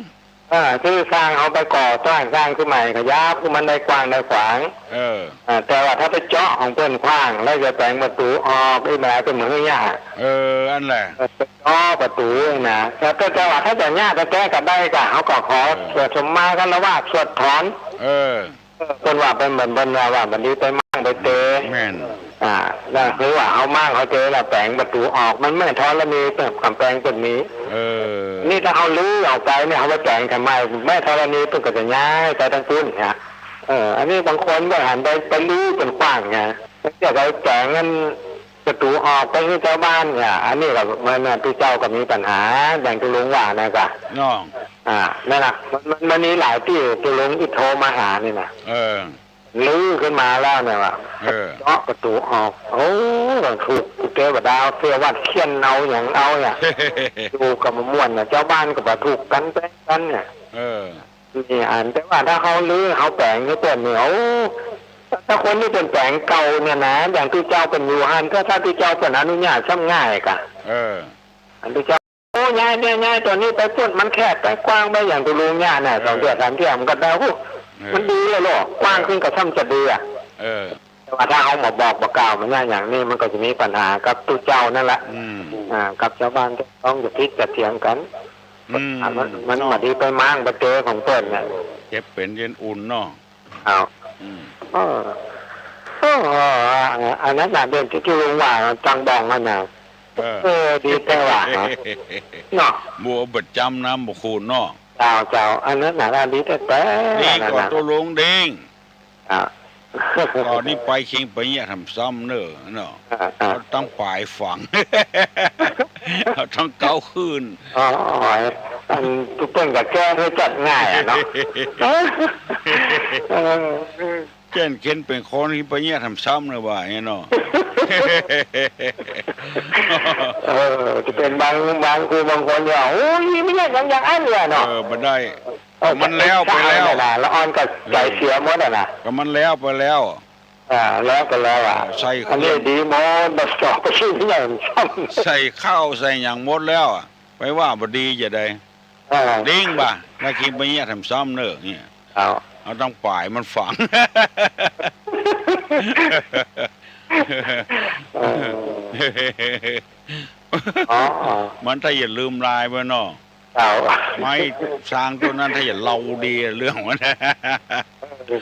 เออ คือสร้างเฮาไปก่อสร้าง สร้างขึ้นใหม่ ขยายขึ้นมันได้กว้างได้ขวาง เออ อ่า แต่ว่าถ้าไปเจาะของเปิ้นขว้าง แล้วจะแป๋งประตู๋ออก อี้บ่าเปิ้นหื้อเยียะ เออ อันแหละ เออ ไปเจาะประตู๋นะ แต่ แต่ แต่ว่าถ้าจะเยียะแต๊ๆ ก็ได้ก่ะ เฮาก็ขอ เออ สวดสมมาคารวะ สวดถอน เออ เออ เปิ้นว่าเปิ้น เปิ้น เปิ้นว่า ว่าบ่ดีไปม้างไปเตะ แม่น อ่า แล้วคือว่าเฮาม้างเฮาเตะแล้วแป๋งประตู๋ออก มันแม่ธรณี กำแปงเปิ้นมี เออ นี่ถ้าเฮารื้อออกไปเนี่ย เฮาไปแป๋งทำไม แม่ธรณีเปิ้นก็จะย้ายไปตางปู้นเนี่ย เออ อันนี้บางคนก็หันไป ไปรื้อเปิ้นขว้างไง เปิ้นจะไปแป๋งอันประตู๋ออกไปหื้อจาวบ้านเนี่ย อันนี้ก็มันน่ะ ตุ๊เจ้าก็มีปัญหา อย่างตุ๊ลุงว่านะก่ะ เนาะ อ่า นั่นน่ะ มัน มัน มันมีหลายตี้ตุ๊ลุงตี้โทรมาหานี่น่ะ เออ รื้อขึ้นมาแล้วเนี่ยว่า เออ เจาะประตู๋ออก โอ้ ถูกเตวดาเสียวัดเคี่ยนเอาหยังเอาเนี่ย อยู่ก็บ่ม่วนน่ะ จาวบ้านก็บ่ถูกกั๋นแป๋งกั๋นเนี่ย เออ นี่อัน แต่ว่าถ้าเฮารื้อเฮาแป๋งหื้อเปิ้นนี่ โอ้ ถ้าคนตี้เปิ้นแป๋งเก่าเนี่ยนะ อย่างตุ๊เจ้าเปิ้นอยู่หั้น ถ้า ถ้าตุ๊เจ้าเปิ้นอนุญาตซ้ำง่ายก่ะ เออ อันตุ๊เจ้า โอ้ ย้ายเนี่ย ย้ายต๋อนนี้ไปปู้น มันแคบไปกว้างไป อย่างตุ๊ลุงเยียะน่ะ เออ สองเตื้อสามเตื้อมันก็ได้ โอ้ เออ มันดีแล้วเนาะ กว้างขึ้นก็ซ้ำจะดีอะ เออ แต่ว่าถ้าเฮาบ่บอกบ่กล่าวมันเนี่ย อย่างนี้มันก็จะมีปัญหากับตุ๊เจ้านั่นแหละ อืม อ่า กับจาวบ้านต้องจะผิดจะเถียงกั๋น อืม อ่า มัน มัน เนาะ บ่ดีไปม้างไปเตะของเปิ้นน่ะ เก็บเป๋นเย็นอุ่นเนาะ อ้าว อืม เออ เออ อันนั้นน่ะ เรื่องตี้ตุ๊ลุงว่าตังบ่องนั่นน่ะ เออ เออ ดีแต๊ว่า เนาะ บ่ประจ๋ำน้ำบ่ขูดเนาะ เจ้า เจ้า อันนั้นน่ะ ดีแต๊ๆ ดีก่อตุ๊ลุง ดี อ่ะ ต๋อนนี้ไปคิงไปเยียะถ้ำซ้ำเน่อเนาะ อ่า อ่า เอาตังป๋ายฝัง เอาตังเก๊าขึ้น อ๋อ อันตุ๊เปิ้นก็แก้หื้อจัดง่ายอะเนาะ เออ เจ้นเข็นเป๋นคนที่ไปเยียะถ้ำซ้ำเน่อว่าอย่างนี้เนาะ เออ จะเป๋นบาง บางครูบางคนเนี่ย โอ้ย ไม่ใช่อย่าง อย่างอั้นเนี่ยเนาะ เออ บ่ได้ เออ มันแล้วไปแล้ว เออ ละอ่อนก็ใจ๋เสียหมดอะนะ ก็มันแล้วไปแล้ว อ่า แล้วก็แล้วอะ ใส่เครื่อง อันนี้ดีหมด บ่ต้องไปซื้ออย่างซ้ำ ใส่ข้าวใส่หยังหมดแล้วอะ ไปว่าบ่ดีจะได้ เออ ดิ้งบ่ะ แล้วคิงไปเยียะถ้ำซ้ำเน่อเนี่ย เอา เอาตังป๋ายมันฝัง เออ อ๋อ มันถ้าอย่าลืมลายไปเนาะ เจ้า ไม้ซางต้นนั้นถ้าอย่าเล่าดีเรื่องมัน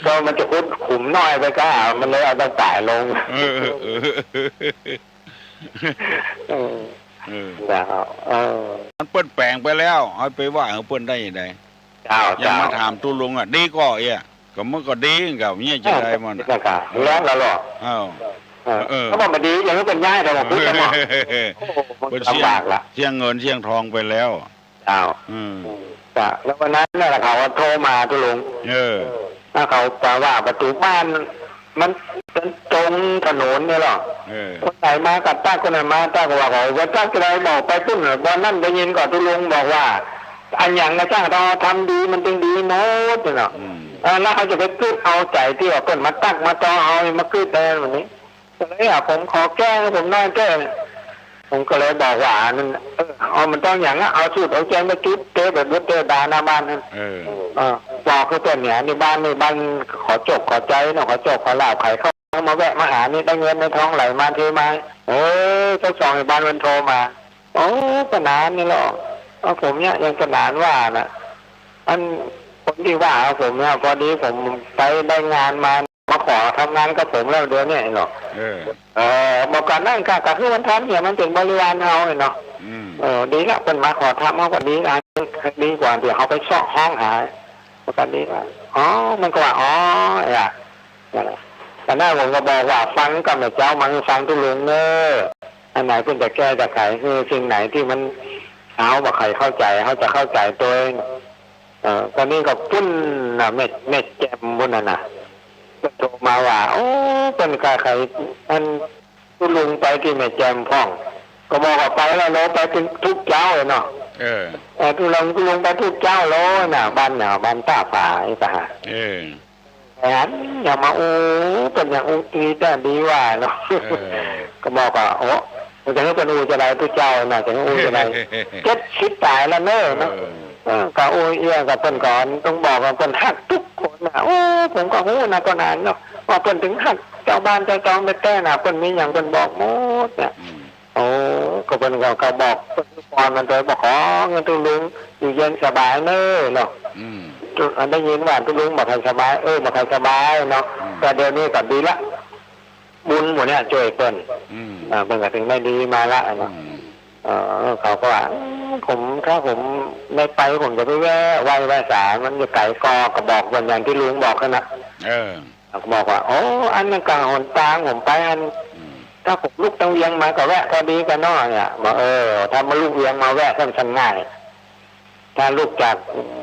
ก็มันจะขุดขุมน้อยไปก็ มันเลยเอาตังป๋ายลง เออ เออ เออ เออ เจ้า เออ มันเปิ้นแป๋งไปแล้ว เอาไปว่าหื้อเปิ้นได้ยังไง เจ้า ยังมา เจ้า ถามตุ๊ลุงอะ ดีก่อเอี้ย ก็มันก็ดีกับเนี่ยจะได้มันอะ เออ แล้ว แล้วเหรอ อ้าว เออ เออ เขาบอกมาดี อย่างนั้นเป็นย้ายแต่ว่าพูดกันหมด โอ้โห มัน เปิ้นเสี้ยง ลำบากละ เสี้ยงเงินเสี้ยงทองไปแล้ว เจ้า อืม จ้ะ แล้ววันนั้นน่ะเขาโทรมาตุ๊ลุง เออ แล้วเขาแป๋ว่าประตู๋บ้าน มันตรงถนนเนี่ยเหรอ เออ คนไหนมาก็ตัก คนไหนมาตัก ว่าเขาว่าตักจะได้บอกไปปุ้นน่ะ วันนั้นได้ยินก่อนตุ๊ลุงบอกว่า อันหยังนะจ้าง ถ้าทำดีมันจึงดีหมดเนาะ อืม เออ แล้วเขาจะไปกึ๊ดเอาใจ๋ตี้ว่าเปิ้นมาตักมาตอเอานี่ มากึ๊ดได้วันนี้ ก็เลย อ่ะ ผมขอแก้ให้ผมหน่อยเต๊อะ ผมก็เลยบอกว่า อันนั้น เออ เอา มันต้องอย่างนั้น เอาธูปเอาเตียนไปจุดเต๊อะ ไปบุดเต๊อะ ตาหน้าบ้านนั้น เออ เออ บอกคือเปิ้นเนี่ย นี่บ้าน นี่บ้านขอโจคขอใจ๋เนาะ ขอโจคขอลาภ ใผเข้ามาแวะมาหานี่ ได้เงินได้ทองไหลมาเทมา เออ เจ้าของไอ้บ้านมันโทรมา โอ้ ก็นานนี่แหละ เอา ผมเนี่ยยังก็นานว่าน่ะ อันคนตี้ว่าเอาผมเนี่ย พอดีผมไปได้งานมา มาขอทำงานกับผมแล้วเดี๋ยวนี้เนาะ เออ เออ บอกก่อนนั้นก็ ก็คือมันทำเนี่ย มันเป๋นบริวารเฮาเนาะ อืม เออ ดีละ เปิ้นมาขอทำเฮาก็ดีละ ดีกว่าตี้เฮาไปเซาะฮ้องหา บอกก่อนดีละ อ๋อ มันก็ว่า อ๋อ อ่ะ นั่นแหละ แต่หน้าผมก็บอกว่า ฟังก่อนแม่เจ้า มาฟังตุ๊ลุงเน่อ อันไหนเปิ้นจะแก้จะไข คือสิ่งไหนตี้มัน เฮาบ่ใค่เข้าใจ๋ เฮาจะเข้าใจ๋ตวย เออ ต๋อนนี้ก็ปุ้นน่ะ แม่ แม่แจ่มปุ้นน่ะนะ เปิ้นโทรมาว่า โอ้ เปิ้นก็ใค่ อัน ตุ๊ลุงไปตี้แม่แจ่มพ่อง ก็บอกว่าไปแล้วเนาะ ไปทุกเจ๊าเลยเนาะ เออ เออ ตุ๊ลุง ตุ๊ลุงไปทุกเจ๊าเลยน่ะ บ้านเนี่ย บ้านต้าผาไอ้ตา เออ แหม อย่างมาอู้ เปิ้นอย่างอู้ดีแต๊ดีว่าเนาะ เออ ก็บอกว่า โอ้ จะหื้อเปิ้นอู้จาใดตุ๊เจ้าน่ะ จะหื้ออู้จาใด เจ็ดสิบป๋ายแล้วเน่อเนาะ เออ เออ ก็อู้เอี้ยกับเปิ้นก่อน ต้องบอกว่าเปิ้นฮักกู้คนน่ะ โอ้ ผมก็ฮู้นะ ต๋อนนั้นเนาะ ว่าเปิ้นเถิงฮักเจ้าบ้านเจ้าจองแต๊ๆ น่ะ เปิ้นมีหยังเปิ้นบอกหมดน่ะ อืม โอ้ ก็เปิ้นก็ ก็บอก เปิ้นก่อนมันไปบอก ขอหื้อตุ๊ลุงอยู่เย็นสบายเน่อเนาะ อืม ได้ยินว่าตุ๊ลุงบ่ใค่สบาย เออ บ่ใค่สบายเนาะ อืม แต่เดี๋ยวนี้ก็ดีละ บุญหมู่เนี่ยจ้วยเปิ้น อืม อ่า เปิ้นก็เถิงได้ดีมาละเนาะ อืม เออ เขาก็ว่า อืม ผม ถ้าผมได้ไป ผมจะไปแวะไหว้ ไหว้สา มันจะไก๋ก่อ ก็บอกเปิ้นอย่างตี้ลุงบอกหั้นน่ะ เออ เขาก็บอกว่า โอ้ อันนั้นก็หนตางผมไปอัน อืม ถ้าผมลุกตางเวียงมาก็แวะพอดีกั๋นเนาะเนี่ย บอก เออ ถ้ามาลุกเวียงมาแวะก็มันง่าย ถ้าลุกจาก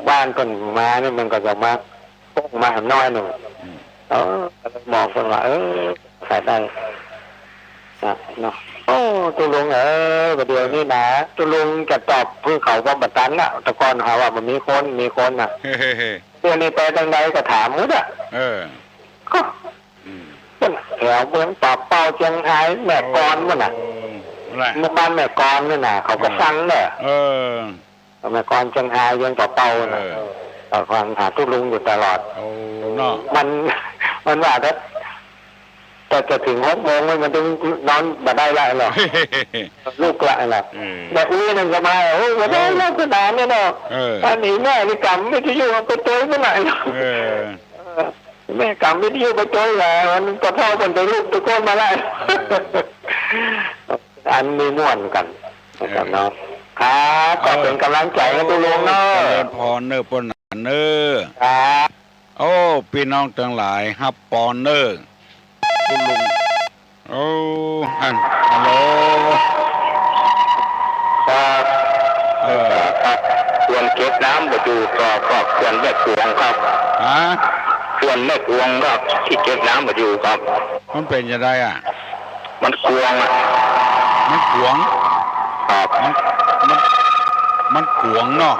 บ้านเปิ้นมานี่มันก็จะมาโป้งมาหาหน้อยหนึ่ง อืม เออ ก็เลยบอกเปิ้นว่า เออ ใค่ได้ อ่ะ เนาะ โอ้ ตุ๊ลุงเอ๋ย บ่าเดี่ยวนี้นะ ตุ๊ลุงจะตอบหื้อเขาบ่ บ่ตันละ แต่ก่อนหาว่าบ่มีคน มีคนน่ะ เดี๋ยวนี้ไปตางใดก็ถามหมดอะ เออ ก็ อืม แถวเมืองป่าเป้า เจียงฮาย แม่กลอนปุ้นน่ะ โอ้ แหละ หมู่บ้านแม่กลอนนี่น่ะ เขาก็ เออ ฟังเน่อ เออ แม่กลอน เจียงฮาย เวียงป่าเป้าน่ะ เออ เขาฟังหาตุ๊ลุงอยู่ตลอด โอ้ เนาะ มัน มันว่าถ้า แต่จะเถิงหกโมงมันต้องนอนบ่ได้ละหรอก ลุกละละ เออ แม่อุ๊ยนั่นก็มา โอ้ บ่ได้ละ เออ ขนาดนี้เนาะ เออ อันนี้แม่นี่ก๋ำวิทยุไปตวยเมื่อไหร่เนาะ เออ เออ แม่ก๋ำวิทยุไปตวยแหละ มันปะเฒ่าเปิ้นไปลุกตะโกนมาละ เออ อันนี้ม่วนกั๋นนะครับเนาะ เออ ครับ ก็เป๋นก๋ำลังใจ๋หื้อตุ๊ลุงเนาะ เจริญพรเน่อ ป้อหนานเน่อ ครับ โอ้ ปี้น้องตังหลาย ฮับปอนเน่อ ตุ๊ลุง โอ้ อัน ฮัลโหล ครับ เออ ครับ เขื่อนเก็บน้ำบ่อยู่ครับ ครับ เขื่อนแม่กวงครับ ฮะ เขื่อนแม่กวงครับ ตี้เก็บน้ำบ่อยู่ครับ มันเป๋นจาใดอะ มันกวงอะ มันกวง ครับ มัน มัน มันกวงเนาะ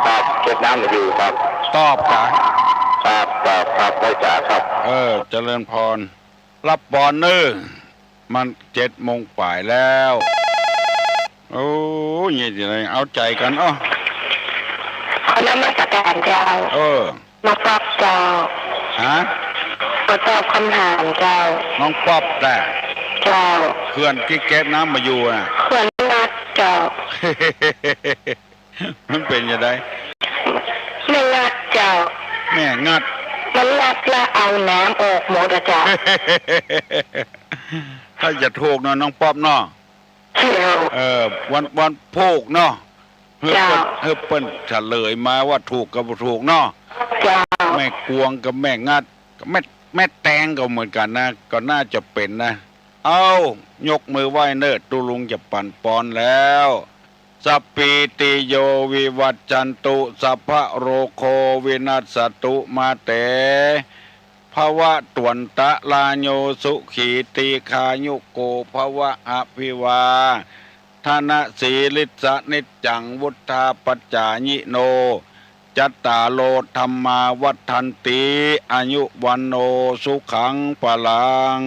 ครับ เก็บน้ำบ่อยู่ครับ ตอบกะ ครับ ครับ ครับ ไหว้สาครับ เออ เจริญพร ฮับปอนเน่อ มันเจ็ดโมงป๋ายแล้ว โอ้ย นี่จะได้เอาใจ๋กั๋น อ้อ ขอนมัสก๋านเจ้า เออ น้องป๊อปเจ้า ฮะ ขอตอบคำถามเจ้า น้องป๊อปแหละ เจ้า เขื่อนตี้เก็บน้ำบ่อยู่น่ะ เขื่อนแม่งัดเจ้า มันเป๋นจาใด แม่งัดเจ้า แม่งัด มันงัดละเอาน้ำออกหมดอะเจ้า ถ้าจะถูกเนาะ น้องป๊อปเนาะ เจ้า เออ วัน วันพูกเนาะ หื้อเปิ้น เจ้า หื้อเปิ้นเฉลยมาว่าถูกกับบ่ถูกเนาะ เจ้า แม่กวงกับแม่งัด แม่ แม่แตงก็เหมือนกั๋นนะ ก็น่าจะเป๋นนะ เอ้า ยกมือไหว้เน่อ ตุ๊ลุงจะปั๋นปอนแล้ว สัพพีติโยวิวัชชันตุ สัพพะโรโควินัสสะตุ มาเต ภะวะตวันตะราโย สุขี ทีฆายุโก ภะวะ อะภิวาทะนะสีลิสสะ นิจจัง วุฑฒาปะจายิโน จัตตาโร ธัมมา วัฑฒันติ อายุ วัณโณ สุขัง พะลัง